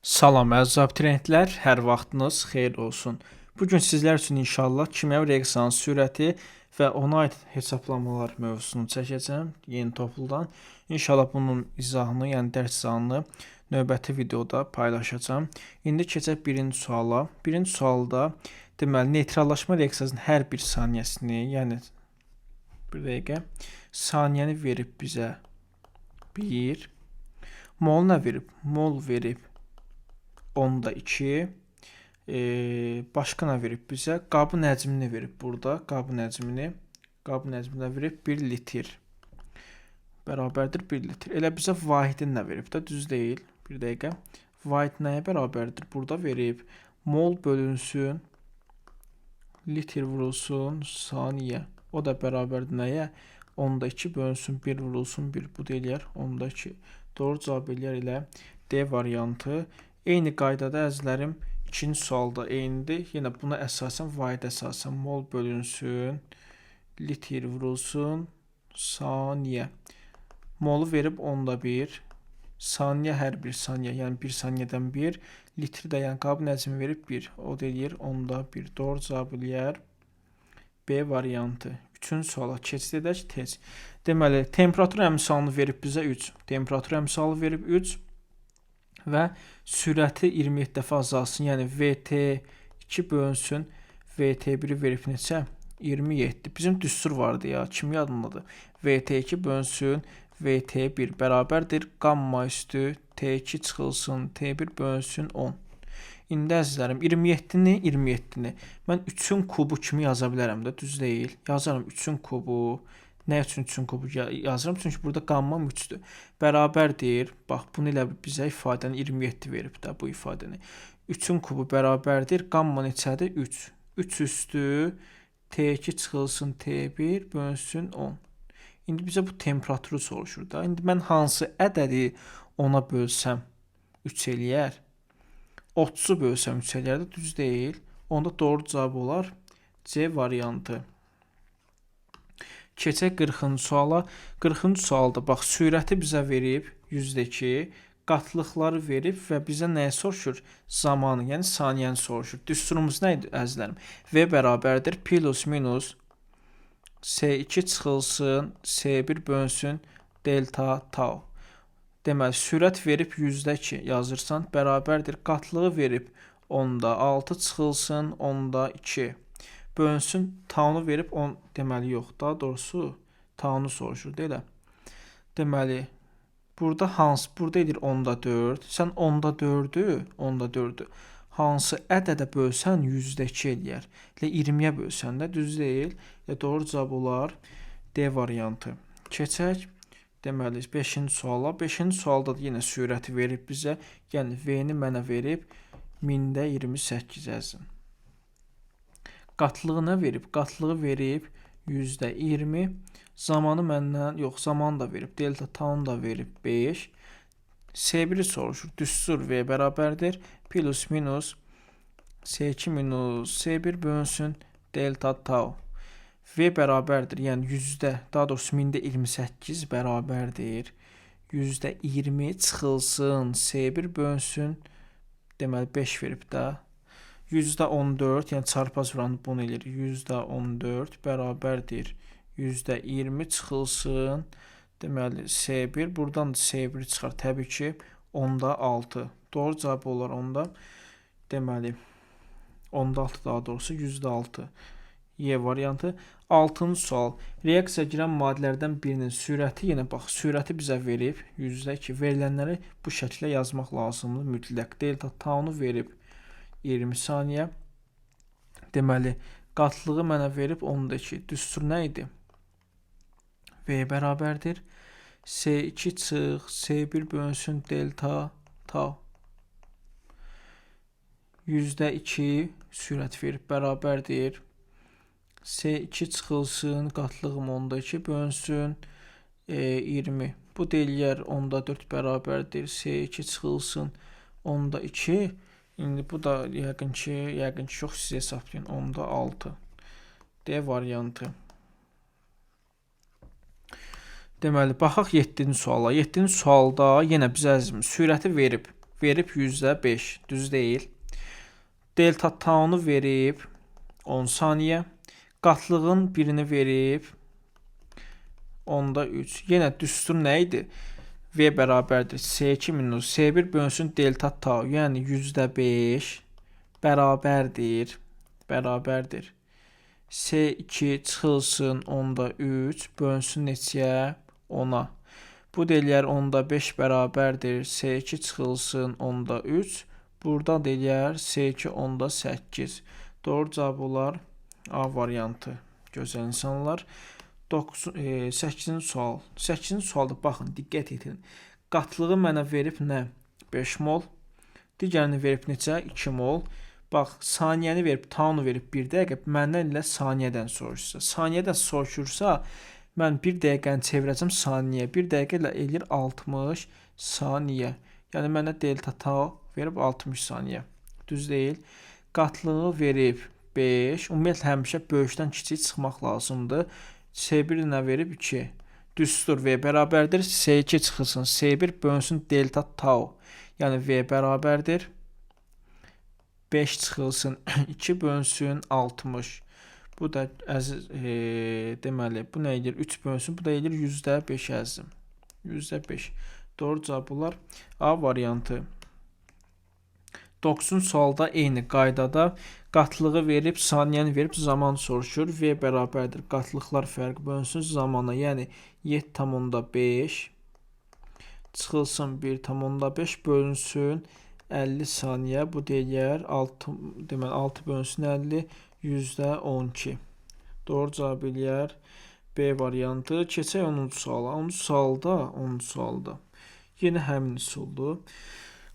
Salam əziz abituriyentlər, hər vaxtınız xeyir olsun. Bu gün sizlər üçün inşallah kimyəvi reaksiyanın sürəti və ona aid hesablamalar mövzusunu çəkəcəm yeni topludan. İnşallah bunun izahını, yəni dərs izahını növbəti videoda paylaşacağam. İndi keçək birinci suala. Birinci sualda deməli neytrallaşma reaksiyasının hər bir saniyəsini, yəni bir dəqiqə, saniyəni verib bizə 1, mol nə verib? Mol verib 10,2. Başqa nə verib bizə? Qabın həcmini verib burada. Qabın həcmini. Qabın həcmini verib 1 litr. Bərabərdir 1 litr. Elə bizə vahidini nə verib də? Düz deyil. Bir dəqiqə. Vahid nəyə bərabərdir? Burada verib. Mol bölünsün, litr vurulsun, saniyə. O da bərabərdir nəyə? 10,2 bölünsün, 1 vurulsun, 1. Bu da eləyər 10,2. Doğru cavab eləyər elə D variantı. Eyni qaydada əzizlərim, ikinci sualda eynidir. Yenə buna əsasən, vahidə əsasən mol bölünsün, litr vurulsun, saniyə. Molu verib 10,1, saniyə hər bir saniyə, yəni 1 saniyədən 1, litri də, yəni qabın həcmi verib 1, o da eləyir 10,1. Doğru cavab eləyər B variantı. Üçüncü suala keçid edək tez. Deməli, temperatur əmsalını verib bizə 3. Temperatur əmsalı verib 3. Və sürəti 27 dəfə azalsın, yəni VT2 bölünsün, VT1-i verib neçə? 27. Bizim düstur vardı ya, kim yadındadır? VT2 bölünsün, VT1 bərabərdir, qamma üstü T2 çıxılsın, T1 bölünsün 10. İndi əzizlərim, 27-ni mən 3-ün kubu kimi yaza bilərəm də, düz deyil. Yazaram 3-ün kubu. Nə üçün 3-ün kubu yazıram? Çünki burada qammam 3-dür. Bərabərdir. Bax, bunu elə bizə ifadəni 27 verib də bu ifadəni. 3-ün kubu bərabərdir. Qamma neçədir? 3. 3 üstü T2 çıxılsın T1 bölünsün 10. İndi bizə bu temperaturu soruşur da. İndi mən hansı ədədi ona bölsəm 3 eləyər? 30-u bölsəm 3 eləyər də, düz deyil. Onda doğru cavab olar C variantı. Keçək 40-cı suala. 40-cı sualda bax, sürəti bizə verib %2, qatlıqları verib və bizə nəyi soruşur? Zamanı, yəni saniyəni soruşur. Düsturumuz nə idi əzizlərim? V bərabərdir plus minus S2 çıxılsın, S1 bölünsün delta tau. Deməli, sürət verib %2 yazırsan, bərabərdir. Qatlığı verib 10,6 çıxılsın, 10,2. Bölünsün, taunu verib 10, deməli yox, daha doğrusu taunu soruşur, deyil? Deməli, burada hansı, burada edir 10,4. Sən 10,4-ü hansı ədədə bölsən %2 eləyər. Elə 20-yə bölsən də düz deyil. Elə doğru cavab olar D variantı. Keçək, deməli, 5-ci suala. 5-ci sualda da yenə sürəti verib bizə. Yəni, V-ni mənə verib 1028 əzizim. Qatlığı nə verib? Qatlığı verib %20. Zamanı məndən, yox, zamanı da verib. Delta taunu da verib 5. S1-i soruşur. Düstur V bərabərdir. Plus minus S2 minus S1 bölünsün delta tau. V bərabərdir. Yəni yüzdə, daha doğrusu 1028 bərabərdir. %20 çıxılsın S1 bölünsün. Deməli 5 verib də. %14, yəni çarpaz vuranı bunu eləyir. %14 bərabərdir. %20 çıxılsın. Deməli, S1, buradan da S1 çıxar. Təbii ki, 10,6. Doğru cavab olar onda. Deməli, 10,6 daha doğrusu %6. Y variantı. 6-cı sual. Reaksiya girən maddələrdən birinin sürəti, yenə bax, sürəti bizə verib. %2. Verilənləri bu şəkildə yazmaq lazımdır mütləq. Delta taunu verib 20 saniyə. Deməli, qatlığı mənə verib 10,2. Düstur nə idi? V bərabərdir. S2 çıx, S1 bölünsün delta tau. %2 sürət verib bərabərdir. S2 çıxılsın, qatlığım 10,2 bölünsün 20. Bu da eləyər 10,4 bərabərdir. S2 çıxılsın 10,2. İndi bu da yəqin ki çox siz hesablayın. 10,6. D variantı. Deməli, baxaq 7-ci suala. 7-ci sualda yenə bizə əzizim sürəti verib. Verib 5%, düz deyil. Delta taunu verib 10 saniyə. Qatlığın birini verib 3%. Yenə düstur nə idi? V bərabərdir S2 minus S1 bölünsün delta tau, yəni 5% bərabərdir. Bərabərdir. S2 çıxılsın 3% bölünsün neçəyə? 10-a. Bu da eləyər 5% bərabərdir. S2 çıxılsın 3%. Burada da eləyər S2 8%. Doğru cavab olar A variantı. Gözəl insanlar. 8-ci sual. 8-ci sualda baxın, diqqət etirin. Qatlığı mənə verib nə? 5 mol. Digərini verib neçə? 2 mol. Bax, saniyəni verib, taunu verib 1 dəqiqə. Məndən elə saniyədən soruşsa. Saniyədən soruşursa, mən 1 dəqiqəni çevirəcəm saniyə. 1 dəqiqə ilə eləyir 60 saniyə. Yəni mənə delta tau verib 60 saniyə. Düz deyil. Qatlığı verib 5. Ümumiyyətlə, həmişə böyükdən kiçik çıxmaq lazımdır. S1 nə verib? 2. Düstur V bərabərdir. S2 çıxılsın. S1 bölünsün delta tau. Yəni V bərabərdir. 5 çıxılsın. 2 bölünsün 60. Bu da əziz, deməli, bu nə edir? 3 bölünsün. Bu da edir 5% əzizim. 5%. Doğru cavab olar A variantı. 9-cu sualda eyni qaydada qatlığı verib, saniyəni verib, zaman soruşur. V bərabərdir. Qatlıqlar fərqi bölünsün zamana. Yəni 7,5 çıxılsın 1,5 bölünsün 50 saniyə. Bu deyər 6, deməli 6 bölünsün 50 12%. Doğru cavab eləyər B variantı. Keçək 10-cu suala. 10-cu sualda yenə həmin üsuldur.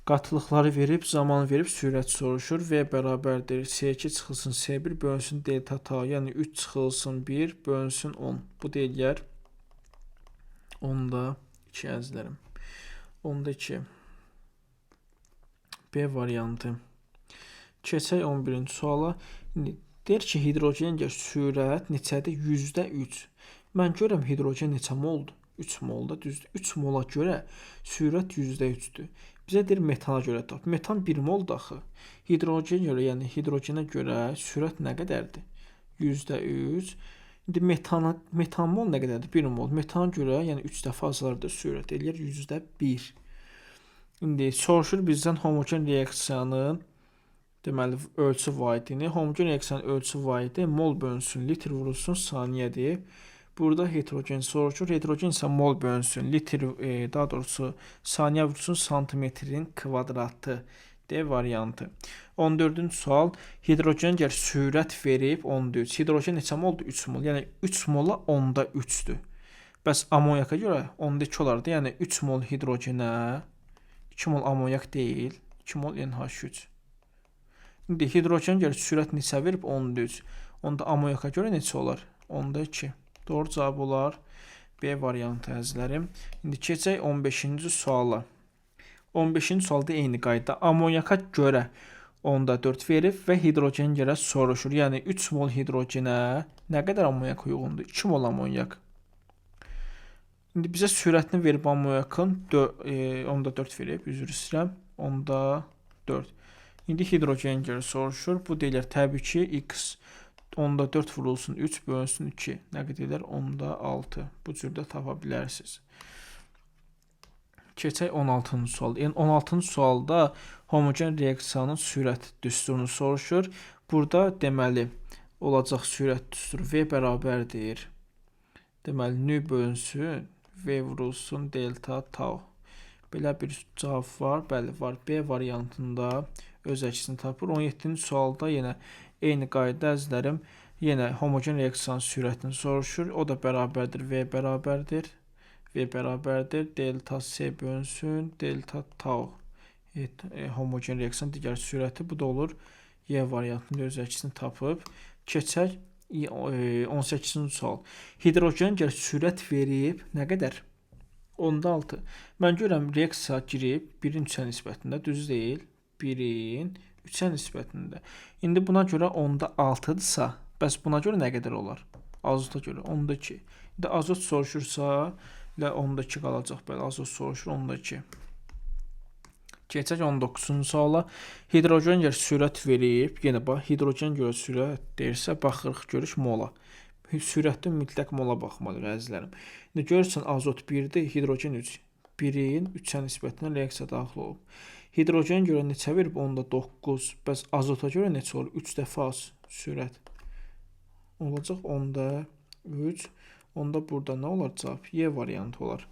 Qatlıqları verib, zaman verib, sürət soruşur. V bərabərdir. S2 çıxılsın S1 bölünsün delta tau. Yəni 3 çıxılsın 1 bölünsün 10. Bu da eləyər 2% əzizlərim. 2%. B variantı. Keçək 11-ci suala. İndi deyir ki, hidrogen sürət neçədir? 3%. Mən görürəm hidrogen neçə moldur? 3 molda, düzdür. 3 mola görə sürət 3%-dür. Bizə deyir metana görə tap. Metan 1 moldur axı. Hidrogen görə, yəni hidrogenə görə sürət nə qədərdir? 3%. İndi metan mol nə qədərdir? 1 mol. Metana görə, yəni 3 dəfə azalardır sürət. Eləyər 1%. İndi soruşur bizdən homogen reaksiyanın deməli ölçü vahidini. Homogen reaksiyanın ölçü vahidi mol bölünsün litr vurulsun saniyədir. Burada heterogen soruşur. Heterogen isə mol bölünsün litr, daha doğrusu saniyə vurulsun santimetrin kvadratı. D variantı. 14-cü sual. Hidrogen gəl sürət verib 3%. Hidrogen neçə moldur? 3 mol. Yəni 3 mola 3%-dür. Bəs amonyaka görə 2% olardı. Yəni 3 mol hidrogenə 2 mol amonyak deyil, 2 mol NH3. İndi hidrogen görə sürət neçə verib? 3%. Onda amonyaka görə neçə olar? 2%. Doğru cavab olar B variantı əzizlərim. İndi keçək 15-ci suala. 15-ci sualda eyni qayda. Amonyaka görə 4% verib və hidrogen görə soruşur. Yəni 3 mol hidrogenə nə qədər amonyak uyğundur? 2 mol amonyak. İndi bizə sürətini verib amonyakın 4% verib, üzr istəyirəm. 4%. İndi hidrogen görə soruşur. Bu deyilər təbii ki x 4% vurulsun 3 bölünsün 2. Nə qədər edər? 6%. Bu cürdə tapa bilərsiniz. Keçək 16-cı sual. Yəni 16-cı sualda homogen reaksiyanın sürət düsturunu soruşur. Burada deməli olacaq sürət düsturu V bərabərdir. Deməli nü bölünsün V vurulsun delta tau. Belə bir cavab var. Bəli, var. B variantında öz əksini tapır. 17-ci sualda yenə eyni qayda əzizlərim. Yenə homogen reaksiyanın sürətini soruşur. O da bərabərdir. V bərabərdir. V bərabərdir. Delta C bölünsün. Delta tau. Homogen reaksiyanın digər sürəti. Bu da olur. Y variantında öz əksini tapıb. Keçək 18-ci sual. Hidrogen gəl sürət verib nə qədər? 6%. Mən görürəm reaksiya girib 1-in 3-ə nisbətində. Düz deyil. 1-in 3-ə nisbətində. İndi buna görə 6%-dırsa, bəs buna görə nə qədər olar? Azota görə 2%. İndi azot soruşursa, elə 2% qalacaq. Bəli, azot soruşur 2%. Keçək 19-cu suala. Hidrogen görə sürət verib, yenə bax, hidrogen görə sürət deyirsə, baxırıq, görürük mola. Sürətdə mütləq mola baxmalıyıq, əzizlərim. İndi görürsən, azot 1-dir, hidrogen 3. 1-in 3-ə nisbətinə reaksiya daxil olub. Hidrogen görə neçə verib? Onda 9. Bəs azota görə neçə olur? 3 dəfə az sürət. Olacaq onda 3. Onda burada nə olar cavab? Y variantı olar.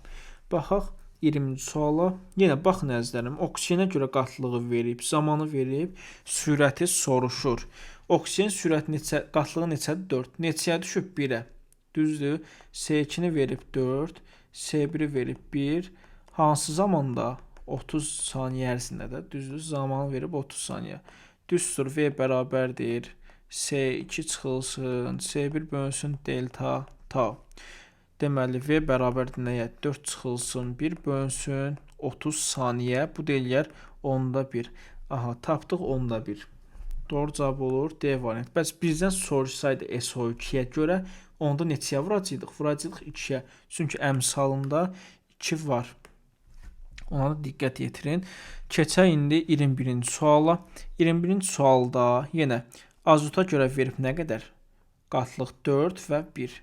Baxaq 20-ci suala. Yenə baxın əzizlərim, oksigenə görə qatlığı verib, zamanı verib, sürəti soruşur. Oksigen sürəti neçə, qatlığı neçədir? 4. Neçəyə düşüb? 1-ə. Düzdür? S2-ni verib 4, S1-i verib 1. Hansı zamanda? 30 saniyə ərzində də. Düzdür? Zamanı verib 30 saniyə. Düzdür, V bərabərdir. S2 çıxılsın, S1 bölünsün delta tau. Deməli, V bərabərdir nəyə? 4 çıxılsın, 1 bölünsün 30 saniyə. Bu da eləyər onda 1. Aha, tapdıq onda 1. Doğru cavab olur D variantı. Bəs bizdən soruşsaydı SO2-yə görə, onda neçəyə vuracaqdıq? Vuracaqdıq 2-yə. Çünki əmsalında 2 var. Ona da diqqət yetirin. Keçək indi 21-ci suala. 21-ci sualda yenə azota görə verib nə qədər? Qatlıq 4 və 1.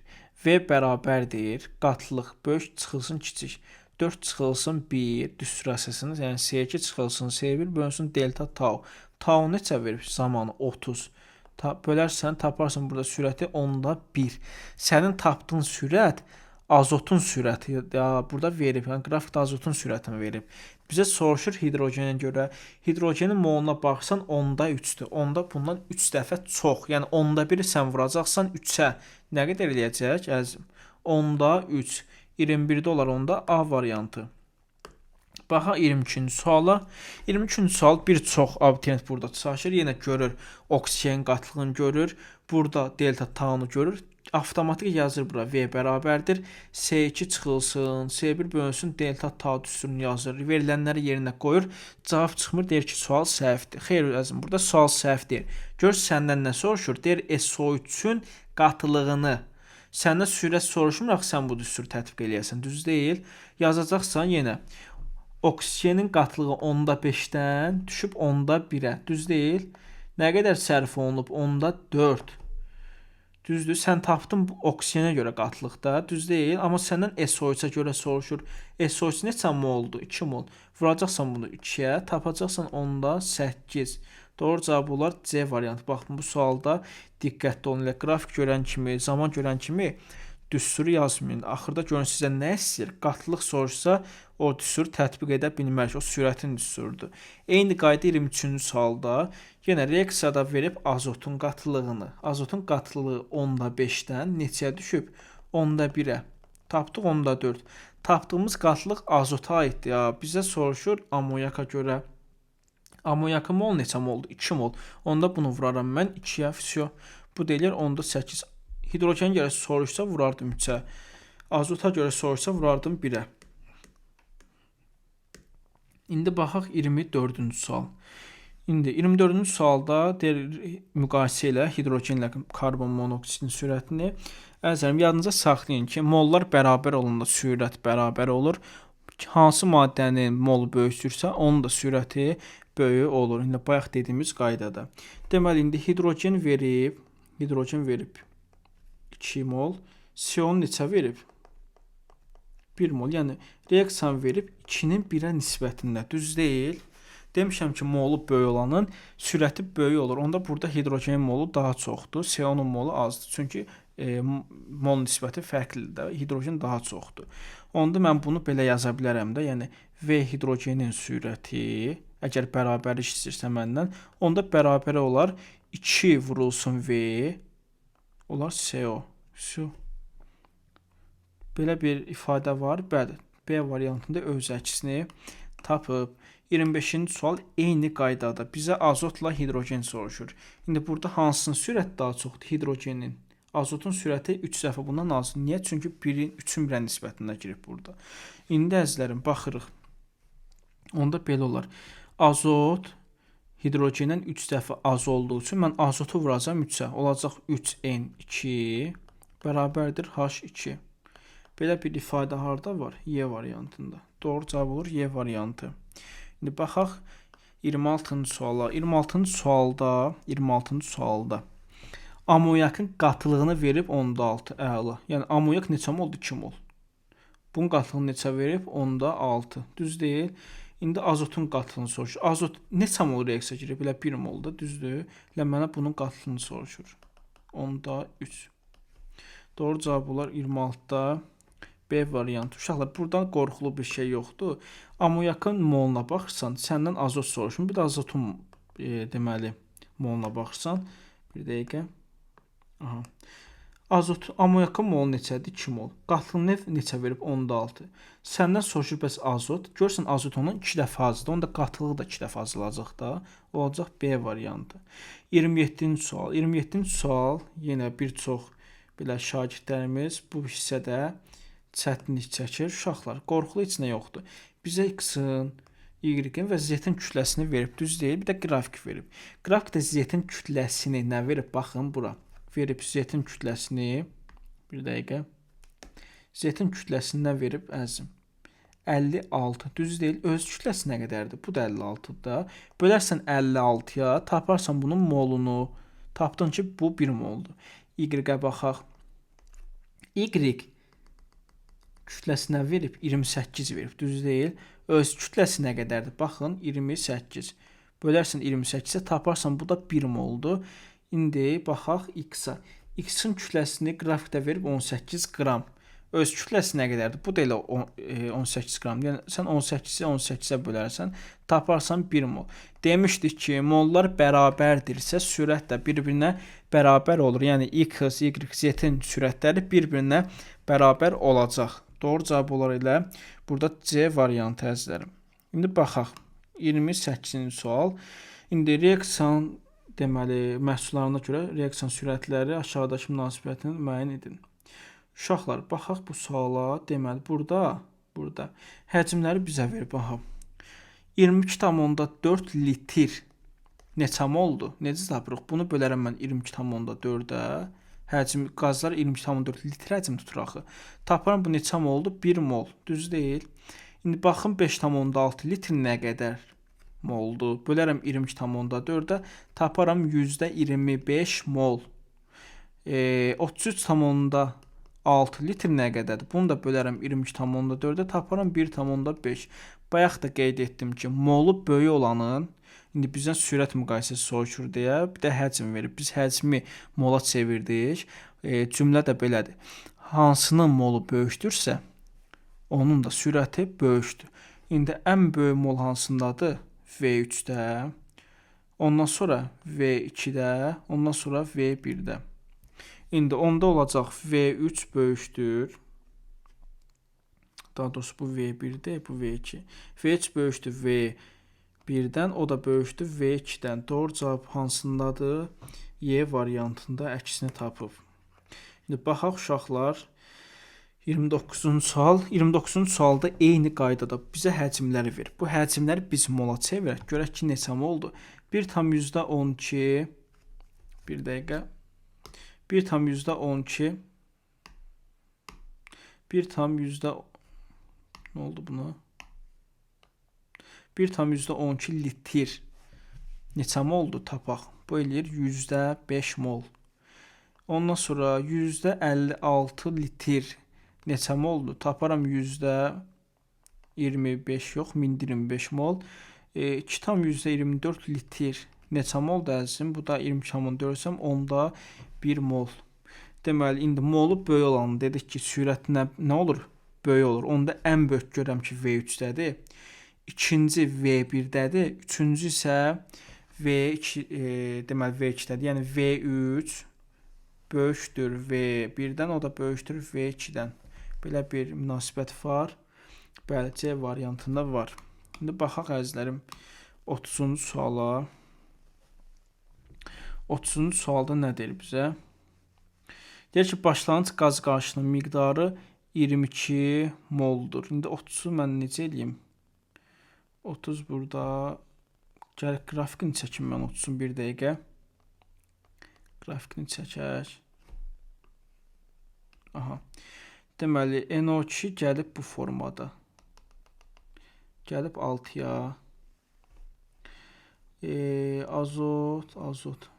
V bərabərdir. Qatlıq böyük çıxılsın kiçik. 4 çıxılsın 1 düstur əsasını, yəni S2 çıxılsın S1 bölünsün delta tau. Tau neçə verib? Zamanı 30. Bölərsən, taparsan burada sürəti onda 1. Sənin tapdığın sürət azotun sürəti ya, burada verib. Yəni qrafikdə azotun sürətini verib. Bizə soruşur hidrogenə görə. Hidrogenin moluna baxsan onda 3-dür. Onda bundan 3 dəfə çox. Yəni onda 1-i sən vuracaqsan 3-ə. Nə qədər eləyəcək əzizim? Onda 3. 21-də olar onda A variantı. Baxaq 22-ci suala. 22-ci sual bir çox abituriyent burada çalışır. Yenə görür oksigen qatlığını görür. Burada delta taunu görür. Avtomatik yazır bura V bərabərdir. S2 çıxılsın, S1 bölünsün, delta tau düsturunu yazır. Verilənləri yerinə qoyur. Cavab çıxmır, deyir ki, sual səhvdir. Xeyr, əzizim, burada sual səhv deyir. Gör səndən nə soruşur? Deyir SO3-ün qatlığını. Səndən sürət soruşmur, axı sən bu düsturu tətbiq eləyəsən. Düz deyil. Yazacaqsan yenə. Oksigenin qatlığı onda 5-dən düşüb onda 1-ə. Düz deyil. Nə qədər sərf olunub? Onda 4. Düzdür, sən tapdın oksigenə görə qatlıqda, düz deyil, amma səndən SO3-ə görə soruşur. SO3 neçə moldur? 2 mol. Vuracaqsan bunu 2-yə, tapacaqsan onda 8. Doğru cavab olar C variantı. Baxın, bu sualda diqqətli olun. Elə qrafik görən kimi, zaman görən kimi düsturu yazmayın. Axırda görün sizə nə istəyir? Qatlıq soruşsa, o düsturu tətbiq edə bilmərik. O sürətin düsturudur. Eyni qayda 23-cü sualda yenə reaksiyada verib azotun qatlığını. Azotun qatlığı onda 5-dən neçəyə düşüb? Onda 1-ə. Tapdıq onda 4. Tapdığımız qatlıq azota aiddir. Ya, bizə soruşur amonyaka görə. Amonyakın mol neçə moldur? 2 mol. Onda bunu vuraram mən 2-yə. Vsyo. Bu deyilər onda 8. Hidrogen görə soruşsa vurardım 3-ə. Azota görə soruşsa vurardım 1-ə. İndi baxaq 24-cü sual. İndi 24-cü sualda deyir, müqayisə ilə hidrogenlə karbon monoksidin sürətini. Əzizlərim, yadınıza saxlayın ki, mollar bərabər olanda sürət bərabər olur. Hansı maddənin molu böyükdürsə, onun da sürəti böyük olur. İndi bayaq dediyimiz qaydada. Deməli, indi hidrogen verib, 2 mol, CO neçə verib? 1 mol. Yəni reaksiyanı verib 2-nin 1-ə nisbətində. Düz deyil. Demişəm ki, molu böyük olanın sürəti böyük olur. Onda burada hidrogenin molu daha çoxdur, CO-nun molu azdır. Çünki mol nisbəti fərqlidir. Hidrogen daha çoxdur. Onda mən bunu belə yaza bilərəm də. Yəni V hidrogenin sürəti, əgər bərabərlik istəyirsə məndən, onda bərabər olar 2 vurulsun V olar CO. CO. Belə bir ifadə var. Bəli, B variantında öz əksini tapıb. 25-ci sual eyni qaydada bizə azotla hidrogen soruşur. İndi burada hansının sürəti daha çoxdur? Hidrogenin. Azotun sürəti 3 dəfə bundan azdır. Niyə? Çünki 1-in 3-ün 1-ə nisbətində girib burada. İndi əzizlərim, baxırıq. Onda belə olar. Azot hidrogendən 3 dəfə az olduğu üçün mən azotu vuracağam 3-ə. Olacaq 3N2 bərabərdir H2. Belə bir ifadə harda var? Y variantında. Doğru cavab olur Y variantı. İndi baxaq 26-cı suala. 26-cı sualda amonyakın qatılığını verib 0,6. Əla. Yəni amonyak neçə moldur? 2 mol. Bunun qatılığını neçə verib? 0,6. Düz deyil. İndi azotun qatılığını soruşur. Azot neçə mol reaksiya girib? Elə 1 molda, düzdür? Elə mənə bunun qatılığını soruşur. 0,3. Doğru cavab olar 26-da B variantı. Uşaqlar, buradan qorxulu bir şey yoxdur. Amonyakın moluna baxırsan, səndən azot soruşur. Bir də azotun deməli moluna baxırsan. Bir dəqiqə. Aha. Azot, amonyakın molu neçədir? 2 mol. Qatılığını neçə verib? 0,6. Səndən soruşur bəs azot. Görürsən azot onun 2 dəfə azdır. Onda qatılığı da 2 dəfə azalacaq da. Olacaq B variantı. 27-ci sual. 27-ci sual yenə bir çox belə şagirdlərimiz bu hissədə çətinlik çəkir. Uşaqlar, qorxulu heç nə yoxdur. Bizə X-in, Y-in və Z-in kütləsini verib, düz deyil, bir də qrafik verib. Qrafikdə Z-in kütləsini nə verib? Baxın bura. Verib Z-in kütləsini, bir dəqiqə. Z-in kütləsini nə verib əzim? 56, düz deyil, öz kütləsi nə qədərdir? Bu da 56-dır da. Bölərsən 56-ya, taparsan bunun molunu. Tapdın ki, bu 1 moldur. Y-ə baxaq. Y kütləsinə verib 28 verib, düz deyil. Öz kütləsi nə qədərdir? Baxın, 28. Bölərsən 28-ə, taparsan bu da 1 moldur. İndi baxaq X-a. X-in kütləsini qrafikdə verib 18 qram. Öz kütləsi nə qədərdir? Bu da elə 18 qram. Yəni sən 18-i 18-ə bölərsən, taparsan 1 mol. Demişdik ki, mollar bərabərdirsə, sürət də bir-birinə bərabər olur. Yəni X, Y, Z-in sürətləri bir-birinə bərabər olacaq. Doğru cavab olar elə burada C variantı əzizlərim. İndi baxaq. 28-ci sual. İndi reaksiyanın deməli məhsullarına görə reaksiyanın sürətləri aşağıdakı münasibətini müəyyən edin. Uşaqlar, baxaq bu suala. Deməli burada həcmləri bizə verib. Aha. 22,4 litr neçə moldur? Necə tapırıq? Bunu bölərəm mən 22,4-ə. Həcm, qazlar 22,4 litr həcm tutur axı. Taparam bu neçə moldur? 1 mol. Düz deyil. İndi baxın 5,6 litr nə qədər moldur? Bölərəm 22,4-ə. Taparam %25 mol. 33,6 litr nə qədərdir? Bunu da bölərəm 22,4-ə. Taparam 1,5. Bayaq da qeyd etdim ki, molu böyük olanın, indi bizdən sürət müqayisəsi soruşur deyə, bir də həcm verib. Biz həcmi mola çevirdik. Cümlə də belədir. Hansının molu böyükdürsə, onun da sürəti böyükdür. İndi ən böyük mol hansındadır? V3-də, ondan sonra V2-də, ondan sonra V1-də. İndi onda olacaq V3 böyükdür. Daha doğrusu bu V1-dir, bu V2. V3 böyükdür V1-dən, o da böyükdür V2-dən. Doğru cavab hansındadır? Y variantında əksini tapıb. İndi baxaq uşaqlar. 29-cu sual. 29-cu sualda eyni qaydada bizə həcmləri verir. Bu həcmləri biz mola çevirək. Görək ki, neçə moldur. 1,12 bir dəqiqə. 1,12 1, nə oldu buna? 1,12 litr neçə moldur? Tapaq. Bu eləyir %5 mol. Ondan sonra %56 litr neçə moldur? Taparam %25 yox, 1025 mol. 2,24 litr neçə moldur əzizim? Bu da 22,4-səm onda 1 mol. Deməli, indi molu böyük olanı dedik ki, sürət nə olur? Böyük olur. Onda ən böyük görürəm ki, V3-dədir. İkinci V1-dədir. Üçüncü isə V2, deməli V2-dədir. Yəni V3 böyükdür V1-dən, o da böyükdür V2-dən. Belə bir münasibət var. Bəli, C variantında var. İndi baxaq əzizlərim 30-cu suala. 30-cu sualda nə deyir bizə? Deyir ki, başlanğıc qaz qarışığının miqdarı 22 moldur. İndi 30-u mən necə eləyim? 30 burada. Gələk qrafikini çəkim mən 30-un bir dəqiqə. Qrafikini çəkək. Aha. Deməli, NO2 gəlib bu formada. Gəlib 6-ya. Azot, azot.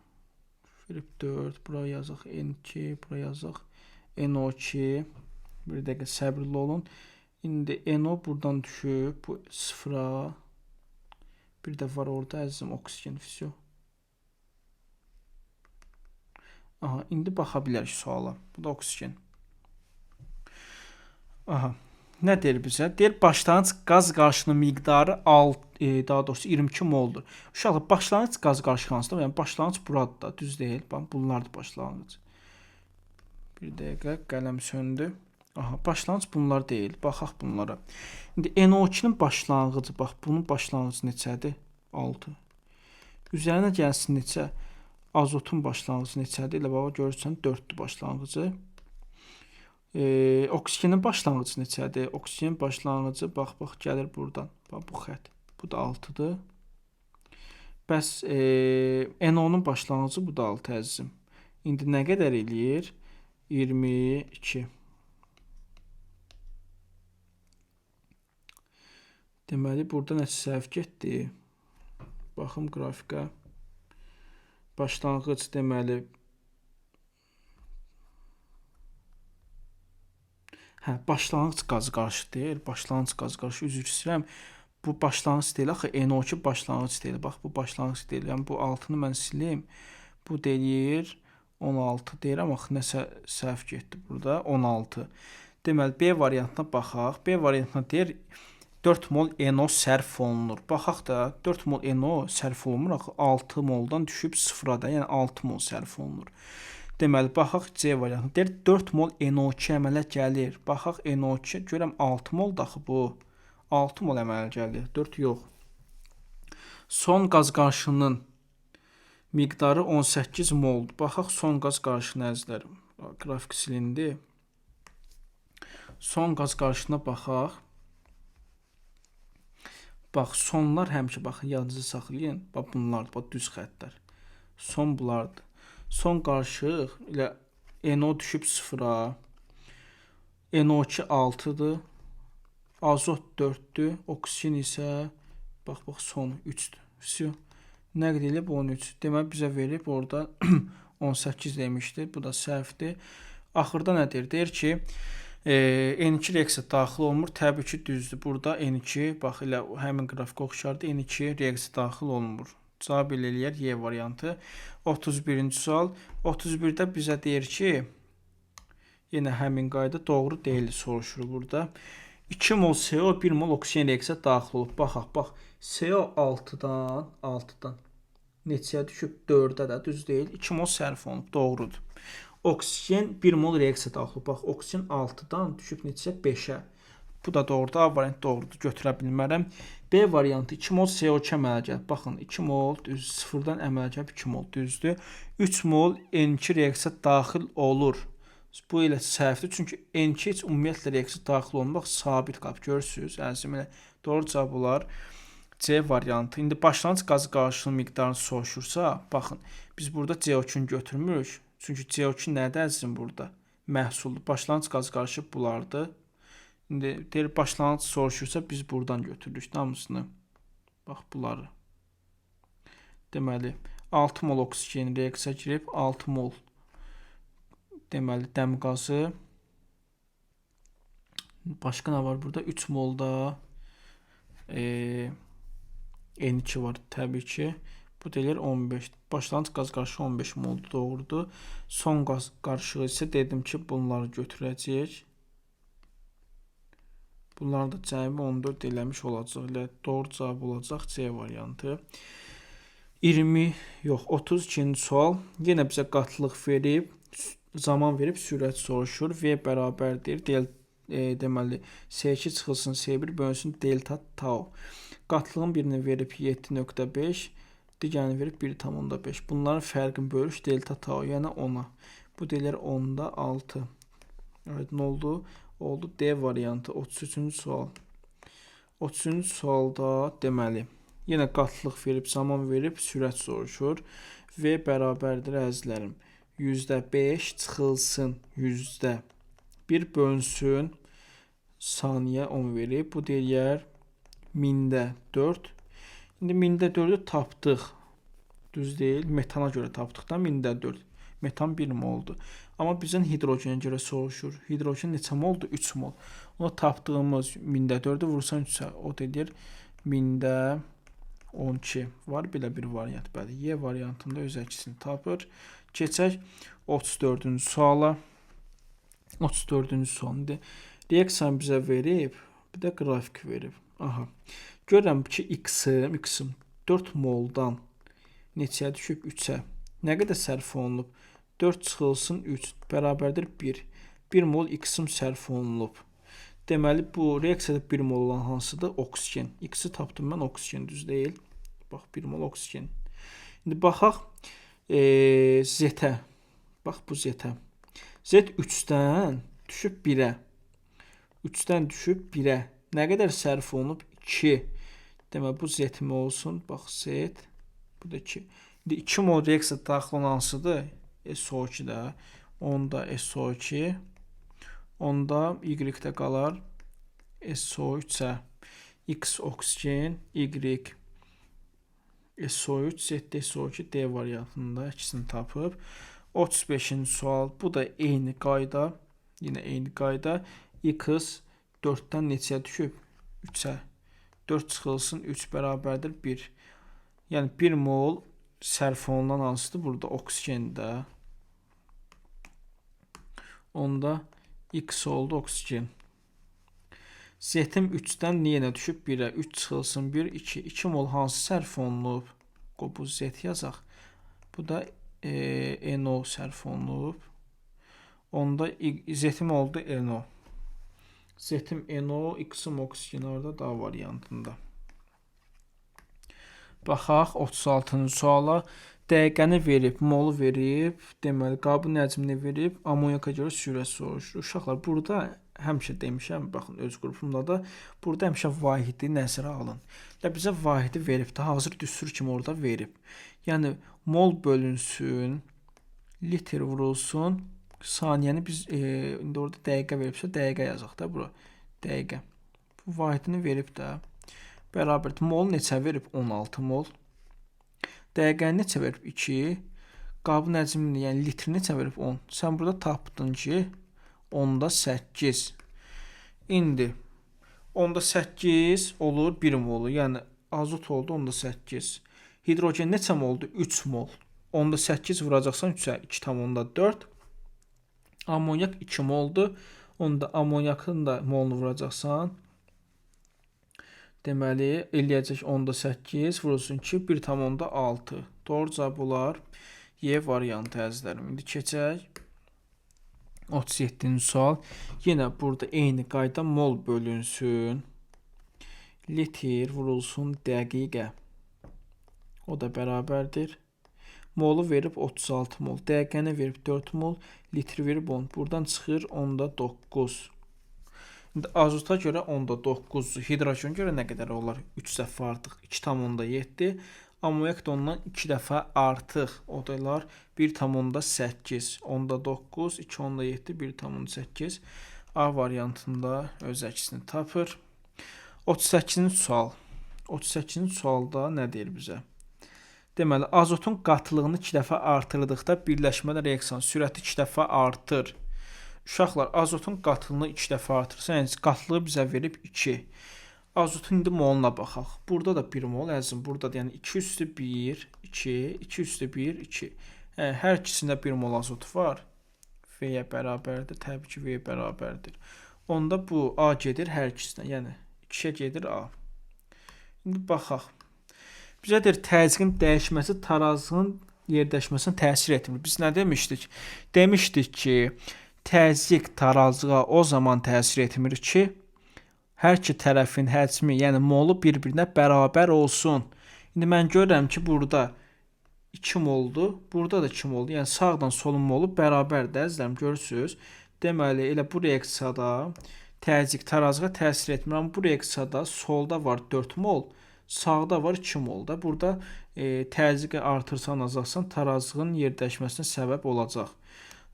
Verib 4. Bura yazaq N2, bura yazaq NO2. Bir dəqiqə səbirli olun. İndi NO buradan düşüb bu 0-a. Bir də var orada əzizim oksigen. Vəsiyo. Aha, indi baxa bilərik suala. Bu da oksigen. Aha. Nə deyir bizə? Deyir başlanğıc qaz qarışığının miqdarı daha doğrusu 22 moldur. Uşaqlar, başlanğıc qaz qarışığı hansıdır? Yəni başlanğıc buradır da, düz deyil. Bax, bunlardır başlanğıc. Bir dəqiqə, qələm söndü. Aha, başlanğıc bunlar deyil. Baxaq bunlara. İndi NO2-nin başlanğıcı, bax, bunun başlanğıcı neçədir? 6. Üzərinə gəlsin neçə? Azotun başlanğıcı neçədir? Elə baba görürsən 4-dür başlanğıcı. Oksigenin başlanğıcı neçədir? Oksigenin başlanğıcı, bax, bax, gəlir buradan. Bax, bu xətt. Bu da 6-dır. Bəs NO-nun başlanğıcı bu da 6 əzizim. İndi nə qədər eləyir? 22. Deməli, burada nəsə səhv getdi. Baxım qrafikə. Başlanğıc deməli. Hə, başlanğıc qaz qarışığı deyil. Başlanğıc qaz qarışığı, üzr istəyirəm. Bu başlanğıc deyil. Axı NO2 başlanğıc deyil. Bax, bu başlanğıc deyil. Yəni, bu 6-nı mən silim. Bu deyir 16 deyirəm. Axı, nəsə səhv getdi burada. 16. Deməli, B variantına baxaq. B variantına deyir 4 mol NO sərf olunur. Baxaq da 4 mol NO sərf olunmur. Axı 6 moldan düşüb 0-a da, yəni 6 mol sərf olunur. Deməli, baxaq C variantına. Deyir 4 mol NO2 əmələ gəlir. Baxaq NO2, görəm 6 mol da axı bu. 6 mol əmələ gəlir, 4 yox. Son qaz qarışığının miqdarı 18 moldur. Baxaq son qaz qarışığına əzizlərim. Qrafik silindi. Son qaz qarışığına baxaq. Bax, sonlar həmişə, baxın, yadınızda saxlayın. Bax, bunlardır, bax, düz xəttlər. Son bunlardır. Son qarışıq ilə NO düşüb 0-a. NO2 6-dır. Azot 4-dür. Oksigen isə, bax, bax, son 3-dür. Vəsiyo. Nə qədər eləyib? 13. Deməli, bizə verib orada 18 demişdi. Bu da səhvdir. Axırda nə deyir? Deyir ki, N2 reaksiya daxil olmur. Təbii ki, düzdür. Burada N2, bax, elə həmin qrafikə oxşardır. N2 reaksiya daxil olmur. Cavab elə eləyər Y variantı. 31-ci sual. 31-də bizə deyir ki, yenə həmin qayda doğru deyil soruşur burada. 2 mol CO, 1 mol oksigen reaksiya daxil olub. Baxaq, bax, CO 6-dan neçəyə düşüb? 4-ə də, düz deyil. 2 mol sərf olunub, doğrudur. Oksigen 1 mol reaksiya daxil olub. Bax, oksigen 6-dan düşüb neçəyə? 5-ə. Bu da doğrudur. A variantı doğrudur. Götürə bilmərəm. B variantı 2 mol CO2 əmələ gəlib. Baxın, 2 mol düz 0-dan əmələ gəlib 2 mol düzdür. 3 mol N2 reaksiya daxil olur. Bu elə səhvdir. Çünki N2 heç ümumiyyətlə reaksiya daxil olmaq sabit qalıb. Görürsünüz, əzizim, elə doğru cavab olar. C variantı. İndi başlanğıc qaz qarışığının miqdarını soruşursa, baxın, biz burada CO2-ni götürmürük. Çünki CO2 nədir əzizim burada? Məhsuldur. Başlanğıc qaz qarışığı bunlardır. İndi deyir başlanğıc soruşursa biz buradan götürürük hamısını. Bax bunları. Deməli 6 mol oksigen reaksiya girib, 6 mol deməli dəm qazı. Başqa nə var burada? 3 molda N2 var təbii ki. Bu deyir 15. Başlanğıc qaz qarışığı 15 moldur, doğrudur. Son qaz qarışığı isə dedim ki, bunları götürəcəyik. Bunların da cəmi 14 eləmiş olacaq. Elə doğru cavab olacaq C variantı. 32-ci sual. Yenə bizə qatlıq verib, zaman verib, sürət soruşur. V bərabərdir. Deməli, S2 çıxılsın, S1 bölünsün delta tau. Qatlığın birini verib 7.5, digərini verib 1.5. Bunların fərqini bölüş delta tau, yəni 10-a. Bu deyilər 10-da 6. Aydın oldu. Oldu D variantı. 33-cü sual. 33-cü sualda deməli, yenə qatlıq verib, zaman verib, sürət soruşur. V bərabərdir əzizlərim. %5 çıxılsın %1 bölünsün saniyə 10 verib. Bu deyər 1000-də 4. İndi 1000-də 4-ü tapdıq. Düz deyil. Metana görə tapdıq da 0,4. Metan 1 moldur. Amma bizdən hidrogenə görə soruşur. Hidrogen neçə moldur? 3 mol. Ona tapdığımız 0,4-ü vursan 3-ə, o da eləyir 0,12. Var belə bir variant. Bəli, Y variantında öz əksini tapır. Keçək 34-cü suala. 34-cü sual. İndi reaksiyanı bizə verib, bir də qrafik verib. Aha. Görürəm ki, X-im 4 moldan neçəyə düşüb? 3-ə. Nə qədər sərf olunub? 4 çıxılsın 3 bərabərdir 1. 1 mol X-im sərf olunub. Deməli, bu reaksiyada 1 mol olan hansıdır? Oksigen. X-i tapdım mən, oksigen düz deyil. Bax, 1 mol oksigen. İndi baxaq Z-ə. Bax, bu Z-ə. Z 3-dən düşüb 1-ə. 3-dən düşüb 1-ə. Nə qədər sərf olunub? 2. Deməli, bu Z-mi olsun? Bax, Z. Bu da 2. İndi 2 mol reaksiya daxil olan hansıdır? SO2 də. Onda SO2. Onda Y-də qalar SO3-ə. X oksigen, Y SO3, Z SO2 D variantında ikisini tapıb. 35-ci sual. Bu da eyni qayda. Yenə eyni qayda. X 4-dən neçəyə düşüb? 3-ə. 4 çıxılsın 3 bərabərdir 1. Yəni 1 mol sərf olunan hansıdır? Burada oksigendə. Onda X oldu oksigen. Z-im 3-dən yenə düşüb 1-ə. 3 çıxılsın 1, 2. 2 mol hansı sərf olunub? Bu Z yazaq. Bu da NO sərf olunub. Onda Z-im oldu NO. Z-im NO, X-im oksigen orada da variantında. Baxaq 36-cı suala. Dəqiqəni verib, molu verib, deməli qabın həcmini verib, amonyaka görə sürət soruşur. Uşaqlar, burada həmişə demişəm, baxın öz qrupumda da, burada həmişə vahidi nəzərə alın. Elə bizə vahidi verib də, hazır düstur kimi orada verib. Yəni mol bölünsün, litr vurulsun, saniyəni biz indi orada dəqiqə veribsə, dəqiqə yazaq da bura. Dəqiqə. Bu vahidini verib də. Bərabərdir. Mol neçə verib? 16 mol. Dəqiqəni neçə verib? 2. Qabın həcmini, yəni litri neçə verib? 10. Sən burada tapdın ki, 10-da 8. İndi 10-da 8 olur 1 molu. Yəni azot oldu 10-da 8. Hidrogen neçə moldur? 3 mol. 10-da 8 vuracaqsan 3-ə 2,4. Amonyak 2 moldur. Onda amonyakın da molunu vuracaqsan. Deməli, eləyəcək 10-da 8 vurulsun ki, 1,6. Doğru cavab olar Y variantı əzizlərim. İndi keçək 37-ci sual. Yenə burada eyni qayda mol bölünsün, litr vurulsun dəqiqə. O da bərabərdir. Molu verib 36 mol, dəqiqəni verib 4 mol, litri verib 10. Buradan çıxır 10-da 9. İndi azota görə 10-da 9, hidrogen görə nə qədər olar? 3 dəfə artıq 2,7. Amonyak da ondan 2 dəfə artıq. O da olar 1,8. 10-da 9, 2,7, 1,8. A variantında öz əksini tapır. 38-ci sual. 38-ci sualda nə deyir bizə? Deməli, azotun qatılığını 2 dəfə artırdıqda birləşmədə reaksiyanın sürəti 2 dəfə artır. Uşaqlar, azotun qatılığını 2 dəfə artırsa, yəni qatılığı bizə verib 2. Azotun indi moluna baxaq. Burada da 1 mol əzizim. Burada da yəni 2 üstü 1, 2, 2 üstü 1, 2. Yəni, hər ikisində 1 mol azot var. V-yə bərabərdir. Təbii ki, V-yə bərabərdir. Onda bu A gedir hər ikisinə. Yəni 2-yə gedir A. İndi baxaq. Bizə deyir, təzyiqin dəyişməsi tarazlığın yerləşməsinə təsir etmir. Biz nə demişdik? Demişdik ki, təzyiq tarazlığa o zaman təsir etmir ki, hər iki tərəfin həcmi, yəni molu bir-birinə bərabər olsun. İndi mən görürəm ki, burada 2 moldur, burada da 2 moldur. Yəni sağdan solun molu bərabərdir, əzizlərim, görürsünüz. Deməli, elə bu reaksiyada təzyiq tarazlığa təsir etmir. Amma bu reaksiyada solda var 4 mol, sağda var 2 mol da. Burada təzyiqi artırsan, azaltsan tarazlığın yerləşməsinə səbəb olacaq.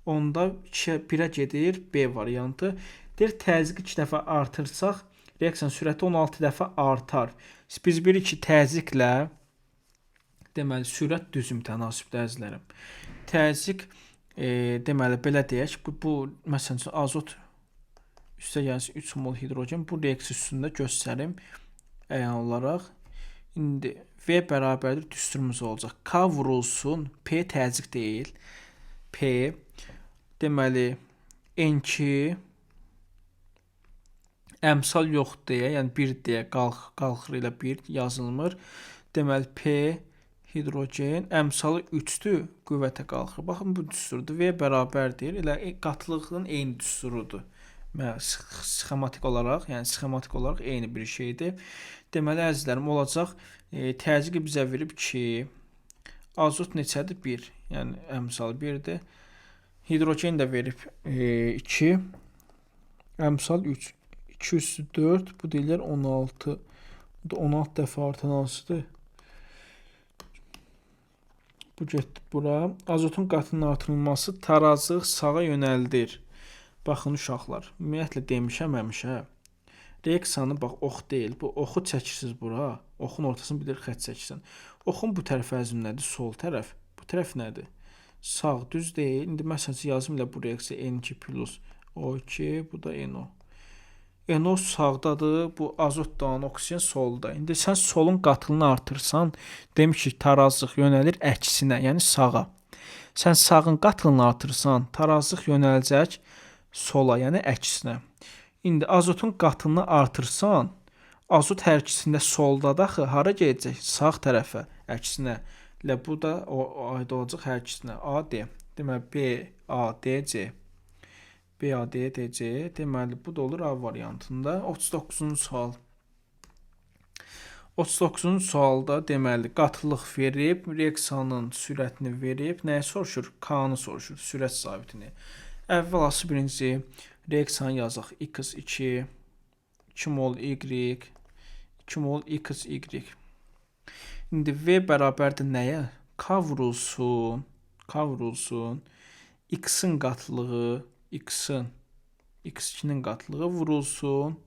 Onda 2-yə 1-ə gedir B variantı. Deyir, təzyiqi 2 dəfə artırsaq, reaksiyanın sürəti 16 dəfə artar. Biz bilirik ki, təzyiqlə Deməli, sürət düz mütənasibdir, əzizlərim. Təzyiq, deməli, belə deyək, bu məsələn üçün, azot üstə gəlsin 3 mol hidrogen, bu reaksiya üstündə göstərim əyan olaraq. İndi V bərabərdir düsturumuz olacaq. K vurulsun, P təzyiq deyil. P, deməli, N2 əmsal yox deyə, yəni 1 deyə qalxır ilə 1 yazılmır. Deməli, P hidrogen əmsalı 3-dür, qüvvətə qalxır. Baxın, bu düsturdur. V bərabərdir. Elə qatlığın eyni düsturudur. Sxematik olaraq, yəni sxematik olaraq eyni bir şeydir. Deməli, əzizlərim, olacaq təzyiqi bizə verib ki, azot neçədir? 1. Yəni, əmsal 1-dir. Hidrogen də verib 2. Əmsal 3. 2 üstü 4. Bu deyirlər 16. Bu da 16 dəfə artan hansıdır? Bu getdi bura. Azotun qatının artırılması tarazlıq sağa yönəldir. Baxın uşaqlar, ümumiyyətlə demişəm həmişə. Reaksiyanı bax ox deyil. Bu oxu çəkirsiniz bura. Oxun ortasını bilir xətt çəkirsən. Oxun bu tərəf əzim nədir? Sol tərəf. Bu tərəf nədir? Sağ, düz deyil. İndi məsələn yazım ilə bu reaksiya N2 plus O2, bu da NO. NO sağdadır, bu azotdan oksigen solda. İndi sən solun qatılını artırsan, demiş ki, tarazlıq yönəlir əksinə, yəni sağa. Sən sağın qatılını artırsan, tarazlıq yönələcək sola, yəni əksinə. İndi azotun qatılını artırsan, azot hər ikisində soldadır axı, hara gedəcək? Sağ tərəfə, əksinə. Elə bu da o aid olacaq hər ikisinə. A, D. Deməli, B, A, D, C. B, A, D, D, C. Deməli, bu da olur A variantında. 39-cu sual. 39-cu sualda deməli, qatlıq verib, reaksiyanın sürətini verib, nəyi soruşur? K-nı soruşur, sürət sabitini. Əvvəlası birinci reaksiyanı yazaq. X2, 2 mol Y, 2 mol X, Y. İndi V bərabərdir nəyə? K vurulsun, K vurulsun, X-in qatlığı, X-in, X2-nin qatlığı vurulsun,